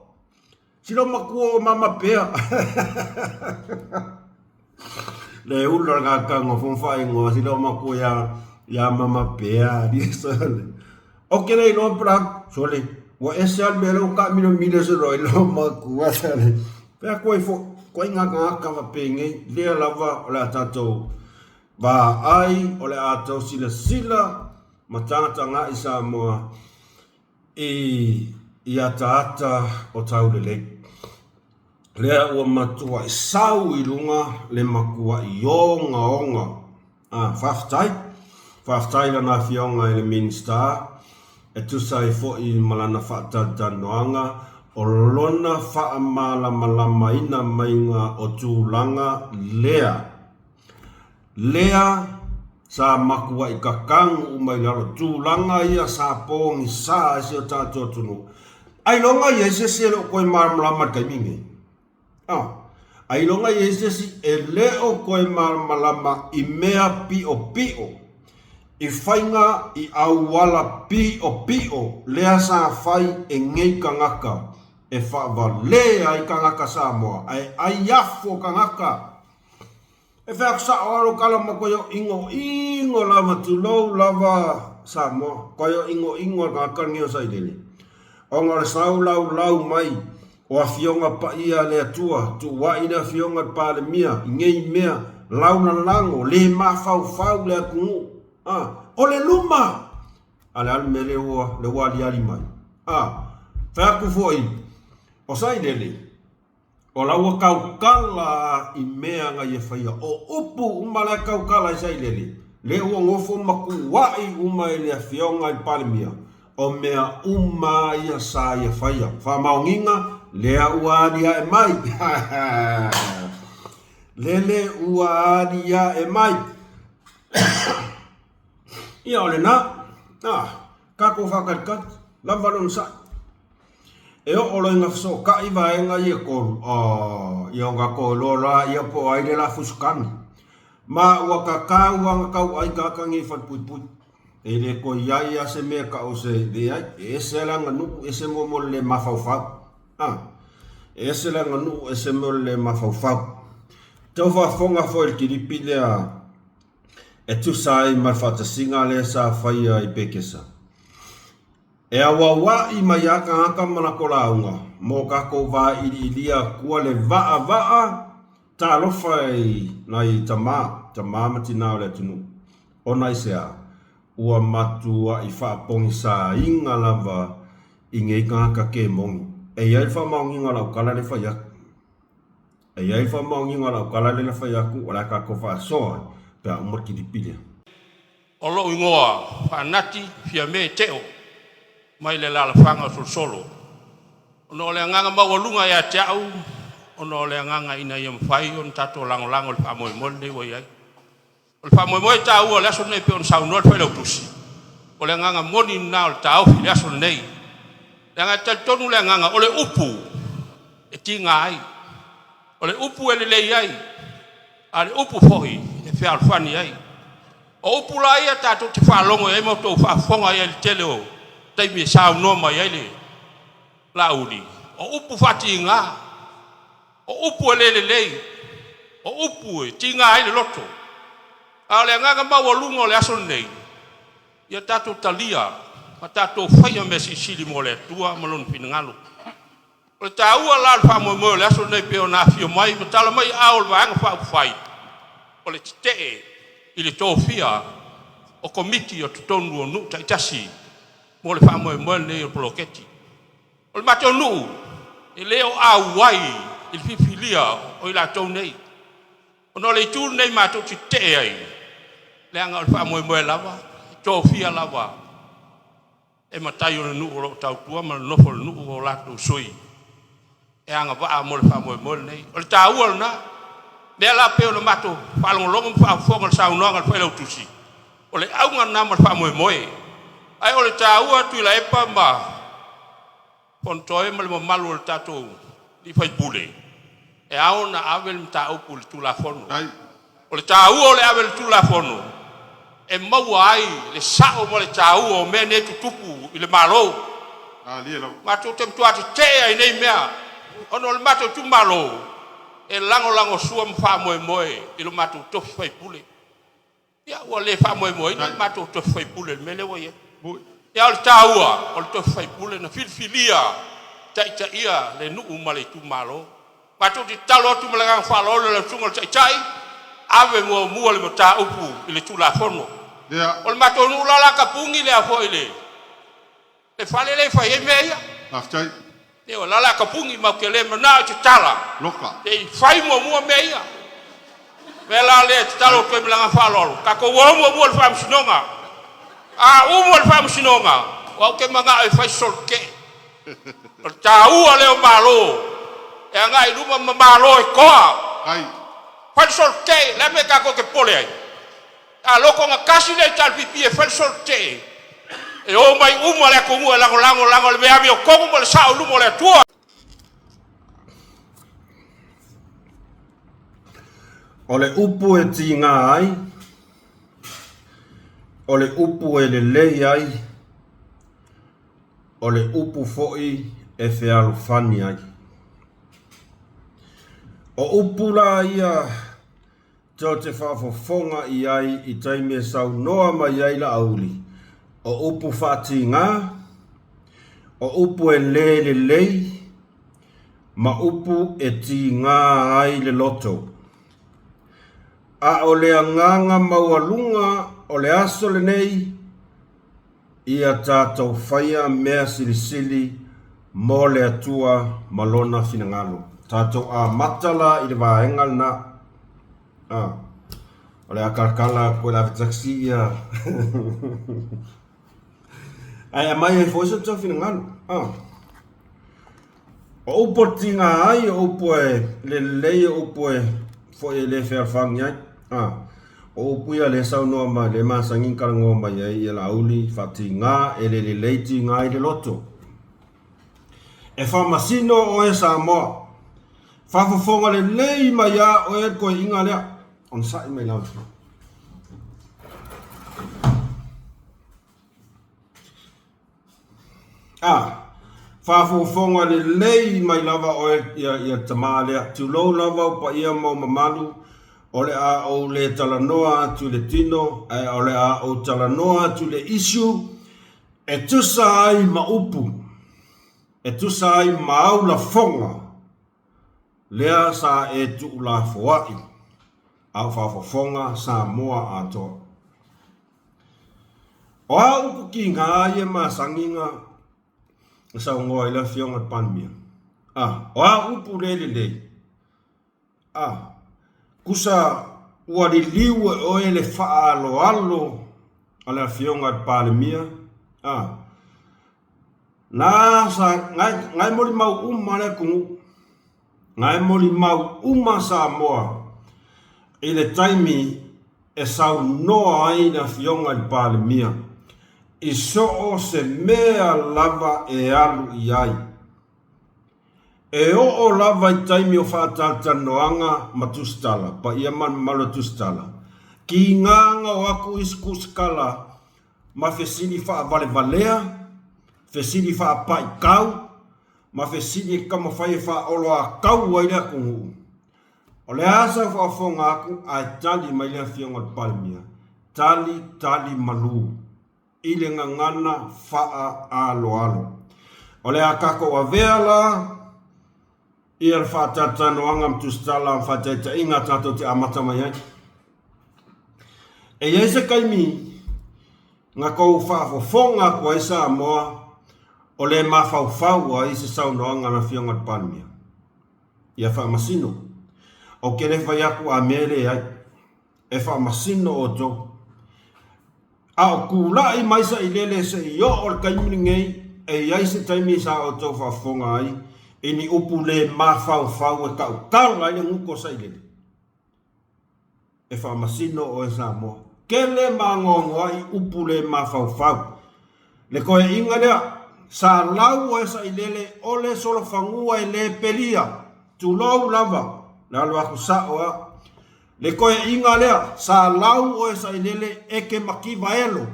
sila o matua o mama pea. Le ula le gakanga fo whaingoa, sila o matua ia, ia mama pea, ni sole. O ke nei loa prak, sole, ua ese al mea leo ka milo milo se roi lo makua sole. Pea koe fo, koe ngā ngā wa pēngei, lea lava o le a tātou vaai, o le a tau sila sila, ma tāngata ngā i Samoa i, i ataata o Taulelei. Lea ua matuaʻi sau i luga le matuaʻi ogaoga. A, faafetai. Faafetai i lana afioga i le Minisita e tusa ai foi ma lana faatalatalanoaga o lona faamalamalamaina maiga o tulaga lea. Lea sa matuaʻi kakagu uma i lalo tulaga ia sa pogisa ai si o tatou atunuu. Ailoga i ai se isi e le o toe malamalama i le taimi lenei? A, ailoga i ai se isi e le o toe malamalama i mea piʻopiʻo, i faiga i auala piʻopiʻo lea sa fai e nei tagata e faavalea ai tagata Samoa ae ai afo tagata? E fai atu sao lava lou tala ma koe o inoino lava, tulou lava Samoa, koe o inoino a le tagata lenei o Sailele, ona o le sau laulau mai o afioga paia a le Atua, tuuai le afioga i le Palemia i nei mea laulalago, le mafaufau le atunuu, a, o le luma! A o le a le mea lea ua aliali mai? A, fai atu foi o Sailele, O la ua tautala i mea na ia faia, o upu uma la e tautala ai Sailele, lea ua nofo ma tuuai uma e le Afioga i le Palemia, o mea uma ia sa ia faia. Faamaoniga, lea ua aliae mai. Lele ua aliae mai. Ia o lena, ah, tatou faatalitali, lava le onosai. E oo loa ina fesootai vaega ia e tolu, oh, ia ona tatou iloa lea po o ai le la fusukani. Ma ua tatau lava ona tauai tagata nei i falepuipui. E le toe i ai lava se mea e tau o se leai, e ese le aganuu, ese mea mo le le mafaufau. Ah, e ese le aganuu, ese mea o le le mafaufau. Tau faafofoga foi i le kilipi lea e tusa ai ma le faatasiga lea sa faia i Pekesa. E auauaʻi mai a tagata ma latou lauga mo tatou vailiilia atua le vaavaa talofa i nai tama, tama ma tina o le atunuu. Ona aisea? Ua matuaʻi faapogisaina lava i nei tagata kemoni. E i ai le faamaoniga o lau tala lea e fai atu. E i ai le faamaoniga o lau tala lea na fai atu, o le a tatou faasoa ai pe a uma le kilipi lea. O lou igoa Faanati Fiame Teo mai le alaalafaga o Solosolo. Ona o le agaga maualuga ia te au, ona o le agaga ina ia mafai ona tatou lagolago i le faamoemoe lenei ua i ai. O le faamoemoe taua o le aso lenei e pei ona saunoa le Failautusi, o le agaga moni lena o le taofi i le aso lenei. Leaga e talitonu le agaga o le upu e tiga ai, o le upu e lelei ai, a o le upu foi e fealofani ai. O upu la ia tatou te faalogo i ai ma outou faafofoga i ai i le tele o taimi e saunoa mai ai le Laauli, o upu faatiga, o upu e le lelei, o upu e tiga ai le loto. A o le agaga maualuga o le aso lenei, ia tatou talia ma tatou faia mea silisili mo le Atua ma Lona finagalo. O le taua la o le faamoemoe o le aso lenei pei ona afio mai ma tala mai aao o le Vaega Faaupufai, o le tetee i le tofia o Komiti o totonu o nuu taitasi mo le faamoemoe lenei o le poloketi. O le matou nuu e le o auai i le filifilia o i latou nei, ona o le itu lenei matou te tetee ai, leaga o le faamoemoe lava e tofia lava e matai o le nuu o lo o tautua ma le nofo a le nuu o latou sui e agavaa mo le faamoemoe lenei. O le taua lena. Lea la pei ona matou faalogologo ma faafofoga i le saunoaga a le Failautusi, o le auga lena ma le faamoemoe. Ae o le taua Tuilaepa ma Fonotoe ma le mamalu o le tatou alii faipule, e ao ona ave le mataupu i le Tulafono. O le taua o le ave i le Tulafono, e maua ai le sao ma le taua o mea nei e tutupu i le Malo. Matou te matua tetee lava i nei mea, ona o le matou itumalo e lagolagosua ma faamoemoe i lo matou tofi faipule. Ia ua le faamoemoeina le matou tofi faipule i le mea lea ua i ai. Ia, a o le taua o le tofi faipule na filifilia e taitaia le nuu ma le itumalo. Matou te tatalo atu ma le agaga faaaloalo i lau Susuga i le Taitai, ave muamua le mataupu i le Tulafono. O le matou nuu la o la e tapuni le a foi le fale lea e fai ai mea ia. Ioe, la la kapuni matou te le manao e tatala. Loka. Se i fai muamua mea ia. O le mea la lea e tatalo atu ai ma le agaga faaaloalo, tatou o muamua i le Faamasinoga. A uma le Faamasinoga, o au ou te manao e fai se solo tetee. O le taua lea o Malo e agai i luma ma Malo e toa. Ai. Fai le solo tetee, o le a le mea tatou te popole ai? A lotogatasi le HRPP e fai le solo tetee, e omai uma le atunuu e lagolago leaga o le mea amiotonu ma le sao i luma o le Atua. O le upu e tiga ai, o le upu e lelei ai, o le upu foi e fealofani ai. O upu la ia tou te faafofoga i ai i taimi e saunoa mai ai Laauli, o upu faatiga, o upu e le lelei, ma upu e tiga ai le loto. A o le agaga maualuga o le aso lenei, ia tatou faia mea silisili mo le Atua ma Lona finagalo. Tatou amata la i le vaega lena. Ah, o le a talatala atu e le ave taxi ia. Ae aumai ai foi so outou finagalo. Ah. O upu e tiga ai, o upu e lelei, o upu e foi e le fealofani ai. A, o upu ia lea e saunoa mai, lea e masani ona talanoa mai ai ia Laauli, faatiga, e le lelei tiga ai le loto. E faamasino oe Samoa. Faafofoga lelei mai a oe le toeaiina lea. Onosai mai lava. A, faafofoga lelei mai lava oe ia, ia tamā lea. Tulou lava ou paia ma ou mamalu, o le a ou le talanoa atu i le tino, ae o le a ou talanoa atu i le issue e tusa ai ma upu, e tusa ai ma au lafoga lea sa e tuulafoai a o faafofoga Samoa atoa. O a upu kiga ia masani na saunoa ai le Afioga i le Palemia? A, o a upu le lelei? A, kusa ua liliu e oe le faaaloalo a le Afioga i le Palemia? A, na sa, na e molimau uma le atunuu. Na e molimau uma Samoa i le taimi e saunoa ai le Afioga i le Palemia i so o se mea lava e alu i ai. E oo lava i taimi o faatalatalanoaga ma tusitala, paia ma le mamalu o tusitala, kiga na o atu isi tusitala ma fesili faavalevalea, fesili faapaikau, ma fesili e taumafai e faaoloatau ai le atunuu. O le a sau faafofoga atu ae tali mai le Afioga i le Palemia, tali, tali malu i le gagana faaaloalo. O le a tatou avea la ia le faatalatalanoaga ma tusitala ma faataitaiga tatou te amata mai ai. E i ai se taimi na tou faafofoga atu ai Samoa o le mafaufau ai se saunoaga a le Afioga i le Palemia. Ia faamasino. Ou te le fai atu a mea e leai. E faamasino outou. A o tulai mai sailele se i oo le taimi lenei, e i ai se taimi sa outou faafofoga ai i ni upu le mafaufau e tautala ai le gutu o sailele. E faamasino oe Samoa. Tele ma anoanoai upu le mafaufau. Le toeaiina lea, sa lau oe sailele o le solofanua e le pelia. Tulou lava, le alo atu sao a. Le toeaiina lea, sa lau oe sailele e te mativa elo.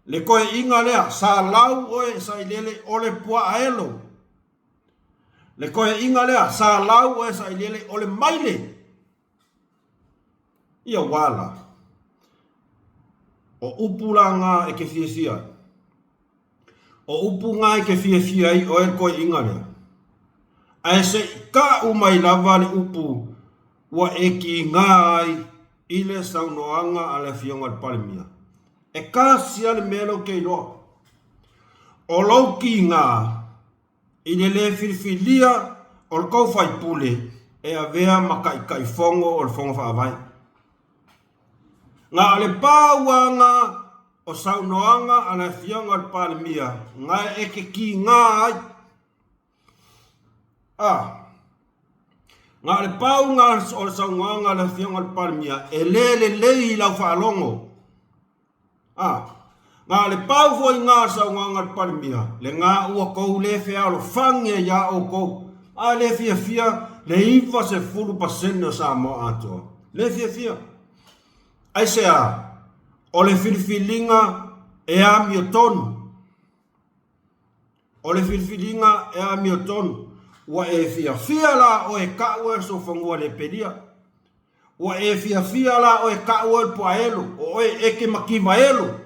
Le toeaiina lea, sa lau oe sailele o le puaa elo. Le toeaiina lea, sa lau oe sailele o le maile. Ia ua la. O upu la nga e ke fiafia ai. O upu nga e ke fiafia ai oe le toeaiina lea. Ae se i ka'u mai lava le upu ua e kiga ai i le saunoaga a le Afioga i le Palemia. E kasi lava le mea lea ou te iloa. O lou kiga. I le lē filifilia o le tou faipule e avea ma taitaifono o le Fono Faavae. Na o le pauaga o saunoaga a le Afioga i le Palemia na e te kigā ai. A. Na o le pauga o le saunoaga a le Afioga i le Palemia e lē lelei i lau faalogo. A. Na o le pau foi gā o le saunoaga a le Palemia, lenā ua tou lē fealofani ai iā outou, a lē fiafia le 90% o Samoa atoa. Lē fiafia. Aisea? O le filifiliga e amiotonu. O le filifiliga e amiotonu. Ua e fiafia la oe e ta'u oe o le sofanua le pelia. Ua e fiafia la oe e ta'u oe o le puaelo, o oe e te mativaelo.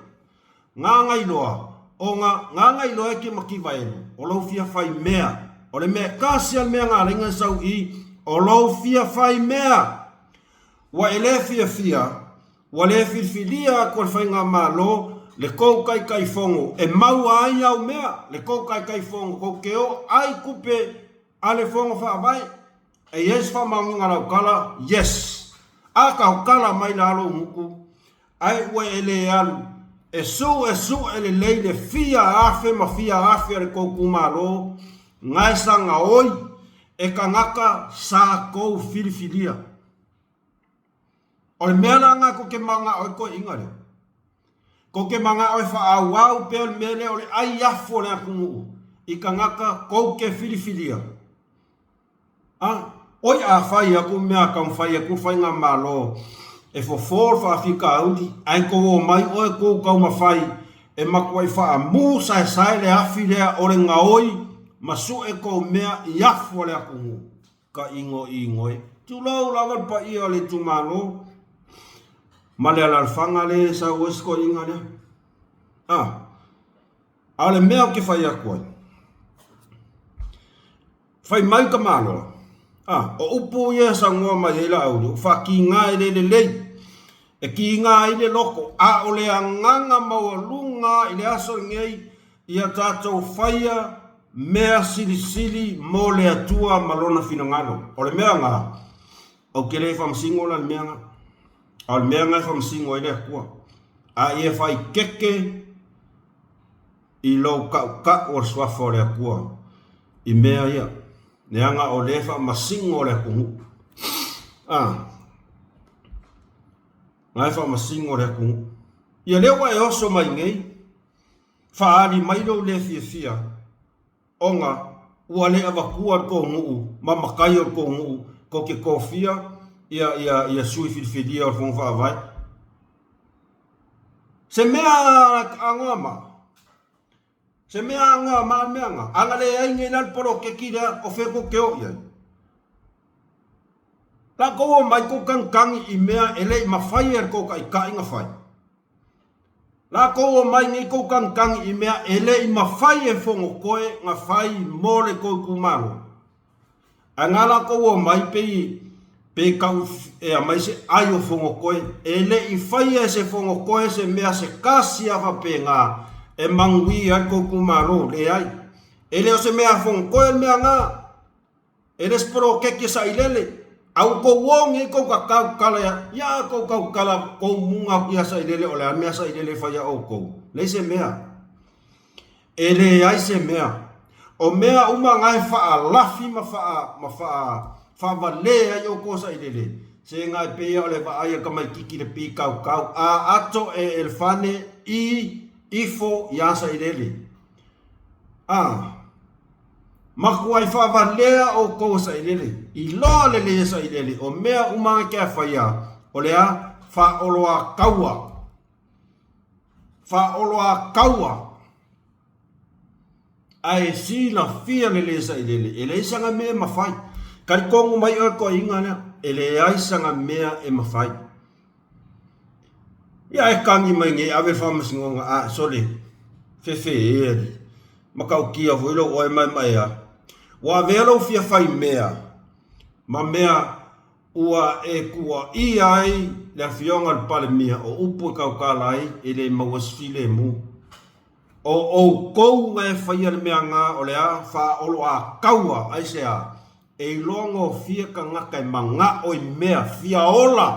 Gagailoa, ona gagailoa e te mativaelo, o lou fia fai mea. O le mea e tasi a le mea na ala ai ona e sau i, o lou fia fai mea. Ua e lē fiafia, ua lē filifilia atu e le Faigamalo le tou Taitaifono e maua ai au mea, le tou Taitaifono tou te o ai tupe a le Fono Faavae. E i ai se faamaoniga lautala? Yes! A tautala mai la lou gutu, ae ua e lē alu e suʻesuʻe lelei le fia afe ma fia afe a le tou itumalo nae sagaoi e tagata sa tou filifilia. O le mea la lena tou te manao ai toeaiina lea. Tou te manao e faaauau pea le mea lea o le ai afu o le atunuu i tagata tou te filifilia. A, oi a fai atu mea a taumafai atu le faigamalo e fofo le faafitauli ae tou omai oe tou taumafai e matuai faamu saesae le afi lea o le gaoi ma sue tou mea i afu a le atunuu. Ka igoigo e. Tulou lava le paia o le itumalo ma le alalafaga lea e sau ai si toeaina lea. A, a o le mea ou te fai atu ai, fai mai ka Malo, a, o upu ia e saunoa mai ai Laauli, ua faatiga e le lelei, e tiga ai le loto, a o le agaga maualuga i le aso lenei, Ia tatou faia mea silisili mo le Atua ma Lona finagalo. O le mea na, ou te le faamasino la le mea na. A o le mea na e faamasino ai le Atua. A ia faaitete i lou tautau o le suafa o le Atua i mea ia, leaga o lea e faamasino le atunuu. A, na e faamasino le atunuu. Ia lea ua e oso mai nei, Faaali mai lou le fiafia ona ua le avatua le tou nuu ma matai o le tou nuu tou te tofia ia ia ia sui filifilia o le Fono Faavae. Se mea agoa ma se mea agoa ma le mea na ana leai nei la le poloketi lea o fea tou te o i ai. La tou omai tou tagitagi i mea e le i mafai e le tou taitai na fai. Latou omai nei tou tagitagi i mea e le i mafai e Fonotoe na fai mo le tou itumalo. Ae na latou omai pei pe tau e aumai se ai o Fonotoe, e le i faia e se Fonotoe se mea se tasi a faapena e manuia ai le tou itumalo, leai. E le o se mea a Fonotoe le mea na. E le se poloketi e sailele, a ua tou o nei tou tautala ia, ia tou tautala tou muga atu ia sailele o le a le mea sailele e fai ia outou? Leai se mea. E leai se mea. O mea uma na e faalafi ma faa, ma faa, faavale ai outou sailele, se na e pei o le vaai a le tamaititi i le pikaukau, a ato e elefane i ifo ia sailele. A. Makuai faavalea outou e sailele, iloa lelei e sailele, o mea uma e ke faia, o le a faaoloataua. Faaoloataua. Ae silafia lelei e sailele, e leai sana mea e mafai. Talitonu mai oe toeaiina lea, e leai sana mea e mafai. Ia e kagi mai nei ave le faamasinoga a sole fefe e alii matautia foi lou oe maemaea ua avea lou fia fai mea ma mea ua e tuuaia ai le afioga i le Palemia o upu e tautala ai e le maua se filemu. O ʻoukou ga e faia le mea ga o le a faaoloataua aisea e iloa gofie kagaka e magaʻo i mea fia ola,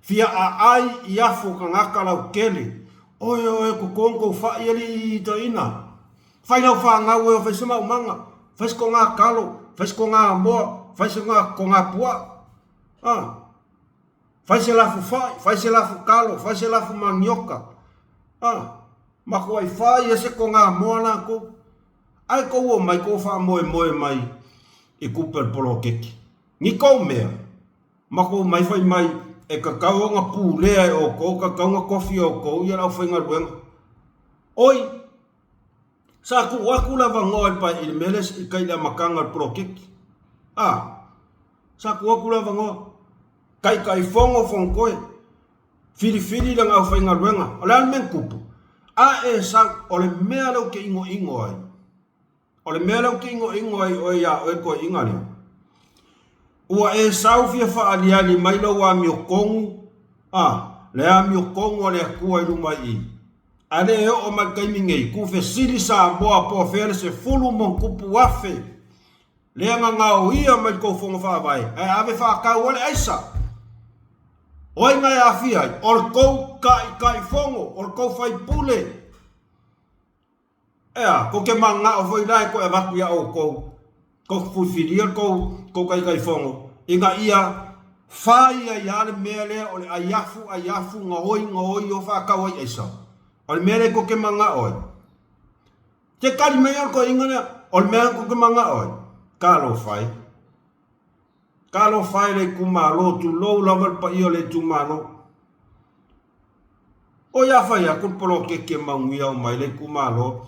fia ʻaʻai i afu o kagaka laukele. Oe oe kokogo kou faʻi alii toeʻina. Fai lau fanau e o fai se maumaga, fai se kogā kalo, fai se kogā moa, fai se kogā puaʻa. A. Fai se lafu faʻi, fai se lafu kalo, fai se lafu manioka. A. Makuaʻi fai e se kogā moa lākou. Ae kou o mai kou faamoemoe mai i kupe o le poloketi. Ni kou mea, ma kou mai fai mai e kakau ona pulea e ʻoukou, kakau ona kofi e ʻoukou ia le aufaigaluega. Oi, sa tuu aku le avanoa i le pae i le mea lea i kai le amataga o le poloketi. A, sa tuu aku le avanoa. Taitaifono Fonotoe. Filifili lana aufaigaluega. O le a le mea na tupu? A e sau, o le mea lea ou te inoino ai, o le mea lea ou te inoino ai oe iā oe toeaina lea, ua e sau fia faaliali mai lou amiotonu, a, le amiotonu a le Atua i luma i i. A le e oo mai le taimi nei, tuufesili Samoa po o fea le 10,000 lea na gaoia mai le tou fono faavae, ae ave faatau ai le aisa. O ai na e aafia ai? O le tou taitaifono, o le tou faipule. Ea, tou te mananao foi la e toe avatu iā outou, tou te fuifilia le tou, tou taitaifono, ina ia fai ai lava le mea lea o le aiafu, aiafu, gaoi, gaoi, o faatau ai aisa. O le mea lea tou te mananao ai. Te tali mai le toeaina lea, o le mea tou te manao ai, talofa e. Talofa e le itumalo, tulou lava le paia o le itumalo. O ia fai atu le poloketi e manuia uma ai le itumalo,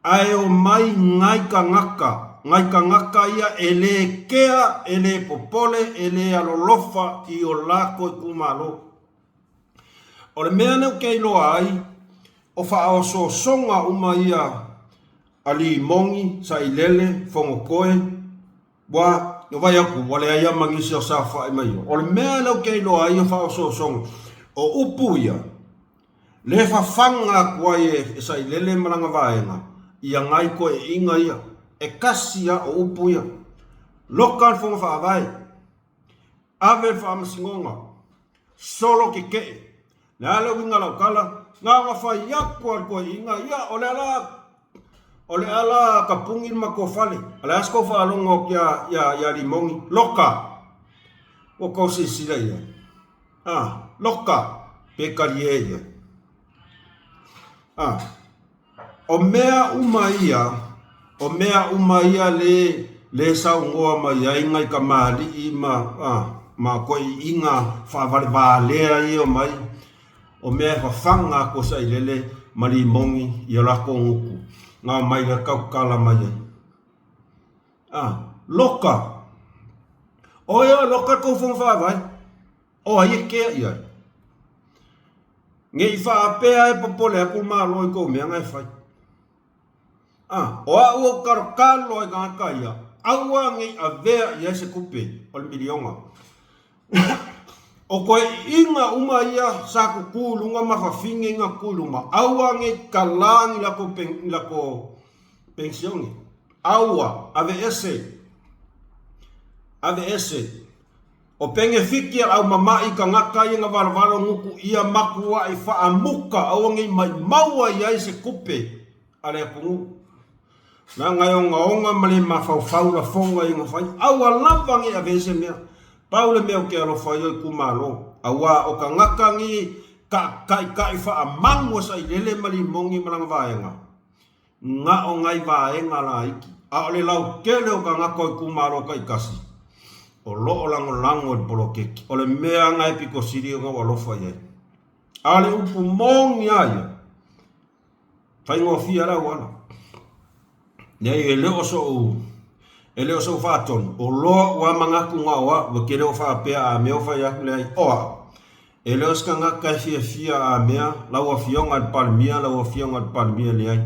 ae omai nai tagata, nai tagata ia e le kea, e le popole, e le alolofa i o latou itumalo. O le mea lea ou te iloa ai, o faaosoosoga uma ia a Limogi, Sailele, Fonotoe, ua vaai atu ua leai lava ma nisi o saofai mai o. O le mea lea ou te iloa ai o faaosoosoga, o upu ia, le fafaga atu ai e Sailele ma lana vaega ia nai toeaiina ia, e tasi lava o upu ia. Loka le Fono Faavae, ave le Faamasinoga, solo tetee. Le a le uiga o lau tala? Na ona fai atu a le toeaina, ia, o le ala, o le ala tapuni le matou fale. O le a se tou faalogo atu ia, ia, ia Limogi? Loka! Ua tou silasila i ai. Ah, loka! Pe talie i ai. Ah. O mea uma ia, o mea uma ia le, le saunoa mai ai nai kamali'i ma, a, ma toeaiina faavalevalea ia omai, o mea e fafaga atu e Sailele ma Limogi i o latou gutu, na omai lea tautala mai ai. A, loka! Oi o loka le tou fono faavae. O ai e kea i ai? Ne i faapea e popole atu le Malo i kou mea na e fai. A, o aʻu ou kalokalo ai tagata ia, aua ne i avea i ai se tupe o le miliona. O toeaiina uma ia sa tutū i luga ma fafine na tutū i luma, aua ne i kalā ni latou pen, ni latou penisione. Aua, aveese, aveese. O penefiti a le aumamaʻi tagata ia na valevalo nuku ʻia makuaʻi faamuka aua nei maimau ai ai se tupe a le atunuu. Leaga e ogaoga ma le mafaufau lafoga ia na fai, aua lava nei ave ai se mea. Pau le mea ou te alofa ai o itumalo, auā o tagata nei taʻitaʻi faamanu a Sailele ma Limogi ma lana vaega, Na o nai vaega laiti, a o le lautele o tagata o itumalo taitasi, o lo o lagolago i le poloketi. O le mea na e pito sili ona ou alofa i ai. A o le upu moni lava ia, faigofie lava le auala. Leai, e le o soʻu, e le o soʻu faatonu, o loa ua manatu na o au, e te le o faapea a mea o fai atu, leai, o au. E le o se tagata e fiafia a mea, lau Afioga i le Palemia, lau Afioga i le Palemia, leai.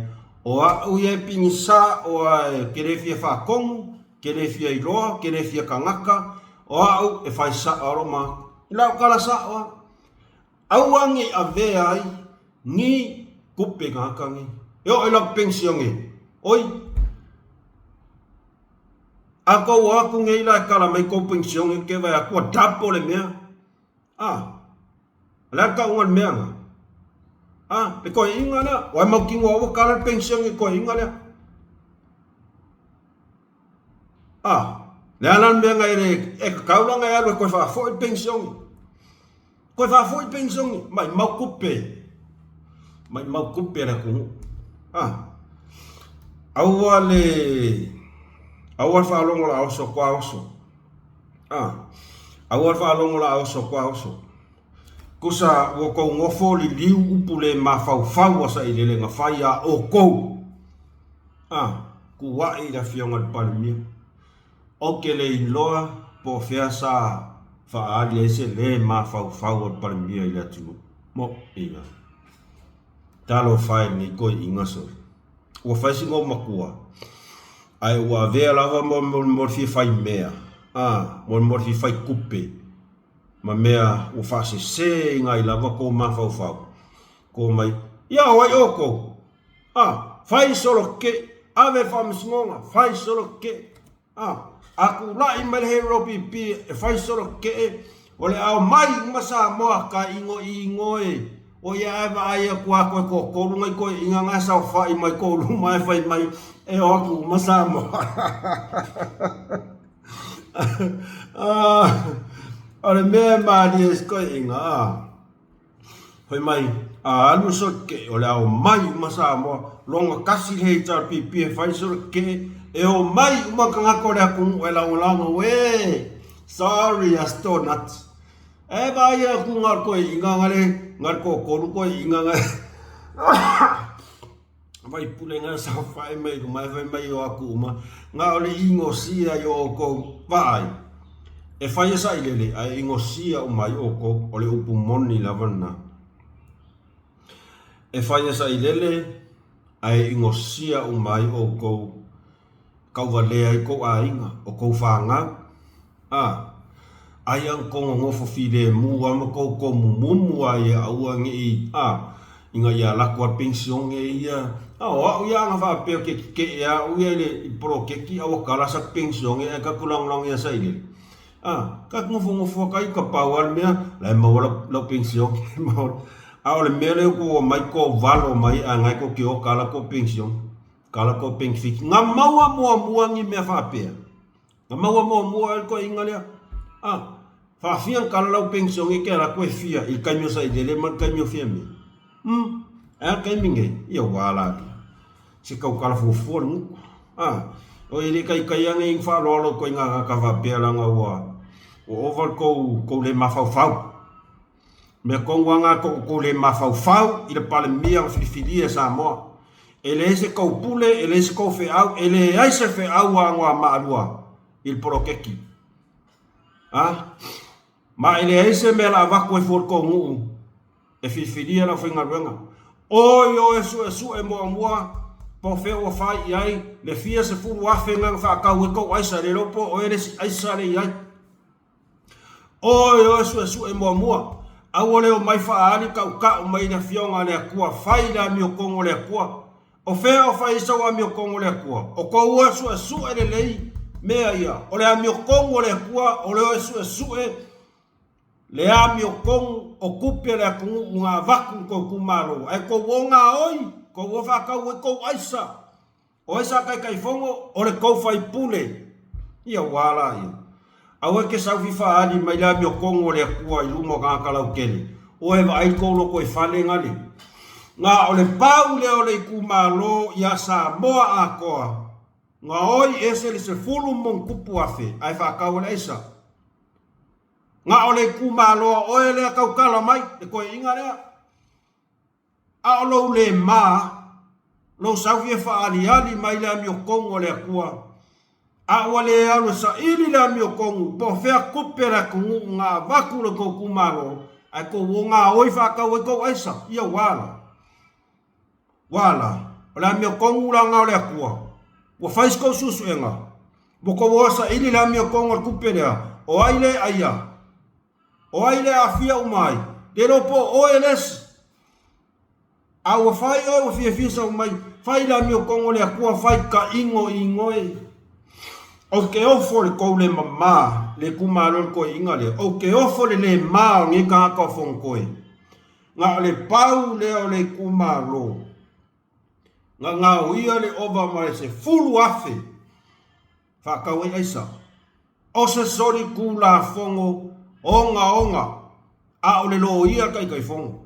O au ia e pigisa o ae ke le fia faatonu, ke le fia iloa, ke le fia tagata, o au e fai sao a lo ma. I lau tala sao a, aua nei avea ai ni tupe tagata nei. E oo i lau penisione, oi, a kou o aku nei la e kala mai kou penisione ke vaai atu ua double le mea. A, o le a le tauga o le mea lena? A, le toeaina lea, ua e mautinoa ua kala le penisione i le toeaina lea. A, le a la le mea na e le, e tatau la ona e alu e toe faafoi le penisione. Toe faafoi le penisione, maimau tupe, maimau tupe a le atunuu. A, aua le, aua le faalogo la oso toa oso. A, aua le faalogo la oso toa oso. Tusa ua tou nofo liliu upu le mafaufau a sailele na fai a outou. A, tuuai i le Afioga i le Palemia. Ou te le iloa po o fea sa faaali ai se le mafaufau o le Palemia i le atunuu. Moʻiga. Talofa e lenei toeaiina sole. Ua fai si ou matua, ae ua avea lava mo le fia fai mea, a, mo le fia fai tupe ma mea ua faasese ina ai lava kou mafaufau. Ko mai, ia o ai outou? A, fai solo ke, ave i le faamasinoga, fai solo ke. A, a tulai mai le Hero PP e fai solo ke, o le a omai uma Samoa ka igoigo e, o ia ae vaai atu a toe toatolu nai toeaiina na e saofai mai tou luma ae fai mai e o atu uma Samoa. O le mea e malie i si toeaina, a. Fai mai, a alu sole keʻe, o le a omai uma Samoa, logo tasi le HRPP e fai sole keʻe, e omai uma tagata o le atunuu e lagolago, uē, sorry Astonut. E vaai atu na o le toeaina na le, na le toatolu toeaina na faipule na saofai mai luma e fai mai o atu uma, na o le inosia i o outou vaai. E fai e sailele ae inosia uma ai outou, o le upu moni lava lena. E fai e sailele ae inosia uma ai outou, tauvalea ai kou aiga, o kou fanau. A, aia na kou nonofo filemu lava ma kou tomumumu a ia aua ne i, a, ina ia alu atu a penisione ia. A, o au ia ana faapea ou te kekeʻe lava au ia i le poloketi a ua kala sau penisione ae tatou lagolago ia sailele. A, tatou nofonofo lava ta ita, pau lava le mea, la e maua lau penisione. A o le mea lea ua omai tovalo mai ae na e tou te o kala tou penisione, kala tou benefit. Na maua muamua ni mea faapea. Na maua muamua ai le toeaina lea. A, faafia na kala lau penisione ke ala atu e fia i le taimi o Sailele ma le taimi o Fiame. Umm, ae a le taimi nei? Ia ua ala atu. Se tautala fuafua le gutu. A, o e le taitai ane i faaaloalo i toeaina tagata faapea leaga ua ua ova le tou tou le mafaufau. Mea tonu lava na tou tou le mafaufau i le Palemia na filifilia e Samoa. E leai se tou pule, e leai se tou feau, e leai se feau a Anoamaa i le poloketi. A? Ma e leai se mea la avatu ai fua i le tou nuu e filifilia le aufaigaluega. Oi o e suesue muamua po o fea ua fai i ai le fia 10,000 na faatau ai tou aisa, le iloa po o oe le isi aisa lea i ai. Oi oe suesue muamua, aua le omai faaali tautau mai i le Afioga a le Atua, fai le amiotonu o le Atua. O fea o fai ai sau amiotonu o le Atua? O tou oe suesue lelei mea ia. O le amiotonu o le Atua, o le oe suesue le amiotonu o tupe a le atunuu na avatu i tou itumalo. Ae tou o gaoi, tou o faatau ai tou aisa. O ai sa Taitaifono? O le tou faipule. Ia ua a la ia. Aua e te sau fifaali mai le amiotonu o le Atua i luma o tagata lautele. Oe vaai le tou lotoifale gale. Na o le pau lea o le itumalo ia Samoa atoa. Na oi ese le 10,000 ae faatau e le aisa. Na o le itumalo a oe lea tautala mai, le toeaina lea. A o lou le ma, lou sau fia faaaliali mai le amiotonu a le Atua, a ua le alu e saili le amiotonu, po o fea tupe a le atunuu na avatu i lo tou itumalo, ae tou o gaoi faatau ai tou aisa, ia ua ala. Ua ala, o le amiotonu la na o le Atua. Ua fai si tou suesuega, ua tou o e saili le amiotonu o le tupe lea, o ai le aia? O ai le aafia uma ai? Le iloa po o oe le isi. A ua fai oe ua fiafia sau mai, fai le amiotogo le Atua fai taʻigo igoe. Ou te ofo i le tou le mamā, le itumalo i le toeaina lea, ou te ofo i le le mā o nei tagata o Fonotoe. Na o le pau lea o le itumalo na gaoia le ova ma le 10,000 faatau ai aisa. O se solitulafono ogaoga a o le loia Taitaifono.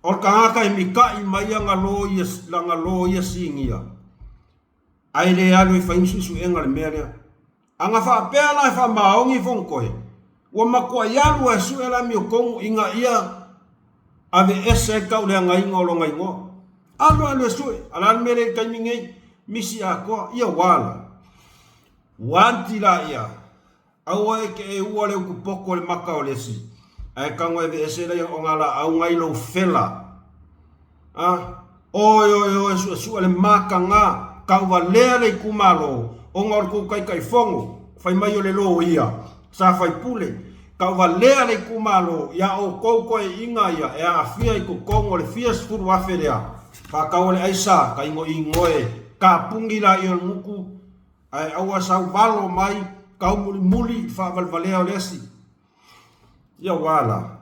O le tagata e mita'i mai ana loia sinia ae le alu e fai ni suesuega i le mea lea. A na faapea la e faamaoni Fonotoe, ua matuai alu lava e sue le amiotonu ina ia aveese ai le tauleagaina o lona igoa. Alu alu e sue, a o le a le mea lea i le taimi nei? Misi atoa, ia ua ala. Ua anti laia, aua e te e ua le utupoto i le mata o le isi, ae tago e aveese laia ogalaau na i lou fela. A, oi oi oi suesue le mataga, tauvalea le itumalo, ona o le tou Taitaifono, fai mai o le loia, sa faipule, tauvalea le itumalo ia outou toeaiina ia e aafia i totonu o le fia 10,000 lea, faatau le aisa, tainoinoe, tapuni laia o le gutu, ae aua sau valo mai taumulimuli i le faavalevalea o le esi. Ia ua ala.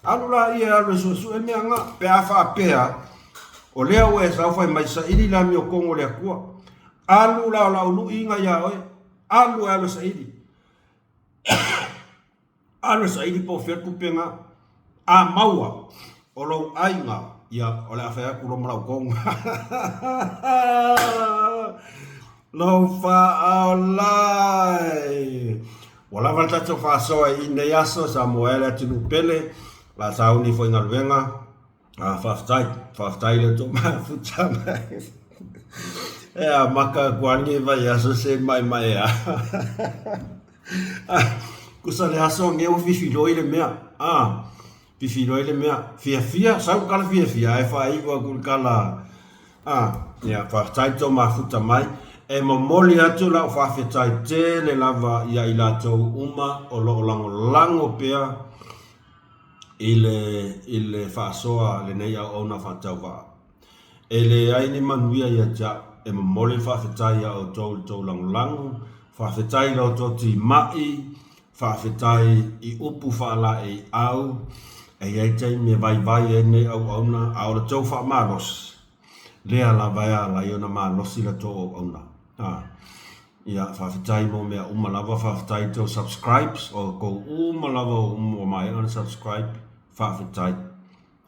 Alu laia e alu e suesue mea na, pe a faapea o lea ua e sau fai mai saili le amiotogo o le Atua. Alu la o lau luiga ia oe, alu e alu e saili. Alu e saili po o fea le tupe na. A maua o lou aiga, ia o le a fai atu loa ma lau toga. Lou faaolai! Ua lava le tatou faasoa i nei aso, Samoa e le atunuu pele, la sauni foi galuega. Ah, faafetai, faafetai le tou mafuta mai. E amata atu lava lenei vaiaso se maemae a. Kusa le aso nei ua fifiloi le mea. Ah, fifiloi le mea. Fiafia, sau le tala fiafia ae faaiu atu i le tala ah, ia, faafetai le tou mafuta mai. E momoli atu lau faafetai tele lava ia i latou uma o lo o lagolago pea i le, i le faasoa a lenei auauna faatauvaa. E leai ni manuia ia te au. E momoli le faafetai ia outou i le tou lagolago, faafetai i la outou timai, faafetai i upu faalaeiau, e i ai taimi e vaivai ai lenei auauna, a o le tou faamalosi, lea lava e ala ai ona malosi la tou auauna. A. Ia, faafetai mo mea uma lava, faafetai i tou subscribes, o outou uma lava ua maea ona subscribe, faafetai.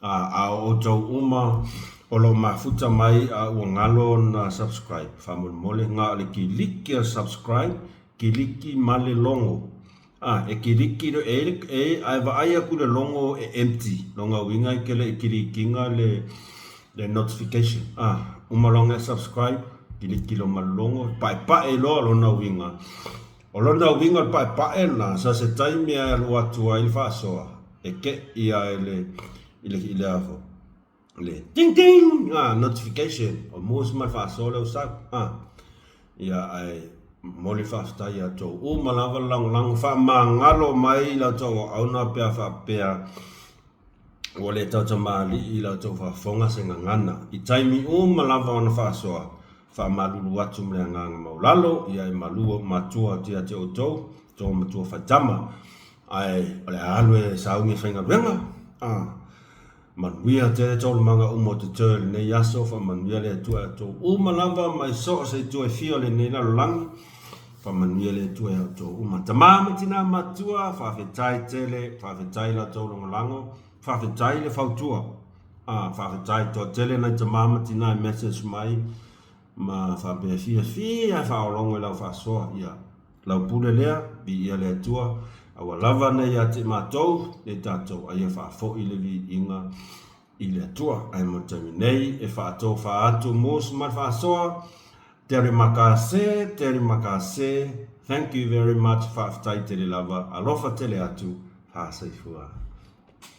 A, a o outou uma o lo o mafuta mai a ua galo ona subscribe, faamolemole, na o le kiliki o le subscribe, kiliki ma le logo. A, e kiliki, e, e, a e vaai atu i le logo e empty, lona uiga e te le i kilikiina le, le notification. A, uma loa ona e subscribe, kiliki loa ma le logo, paepae loa lona uiga. O lona uiga o le paepae lena, so se taimi e alu atu ai le faasoa, e keʻi a i le, i le, i le a foi, le ting ting, a, notification, o mua ma le faasoa lea ua sau, a. Ia, ae momoli le faafetai ia outou uma lava le lagolago faamagalo mai la outou auauna pe a faapea ua le tautamalii i la outou faafofoga se gagana. I taimi uma lava ona faasoa, faamalulu atu ma le agaga maualalo, ia e malu ou matua atu ia te outou, outou matua faitama. Ae o le a alu e sauni e faigaluega, a. Manuia tele taualumaga uma o totoe o lenei aso, faamanuia le Atua ia outou uma lava mai so o se itu e fia o lenei lalolagi, faamanuia le Atua ia outou uma. Tama ma tina matua, faafetai tele, faafetai la outou lagolago, faafetai le fautua, a, faafetai toatele nai tama ma tina e message mai ma faapea fiafia e faaologo i lau faasoa, ia lau pule lea, viia le Atua, a ua lava nei ia te matou, nei tatou, a ia faafoi le viiga i le Atua. Ae mo le taimi nei, e faatofa atu mus ma le faasoa, Terima kasih, terima kasih, thank you very much, faafetai tele lava, alofa tele atu, faasoifua.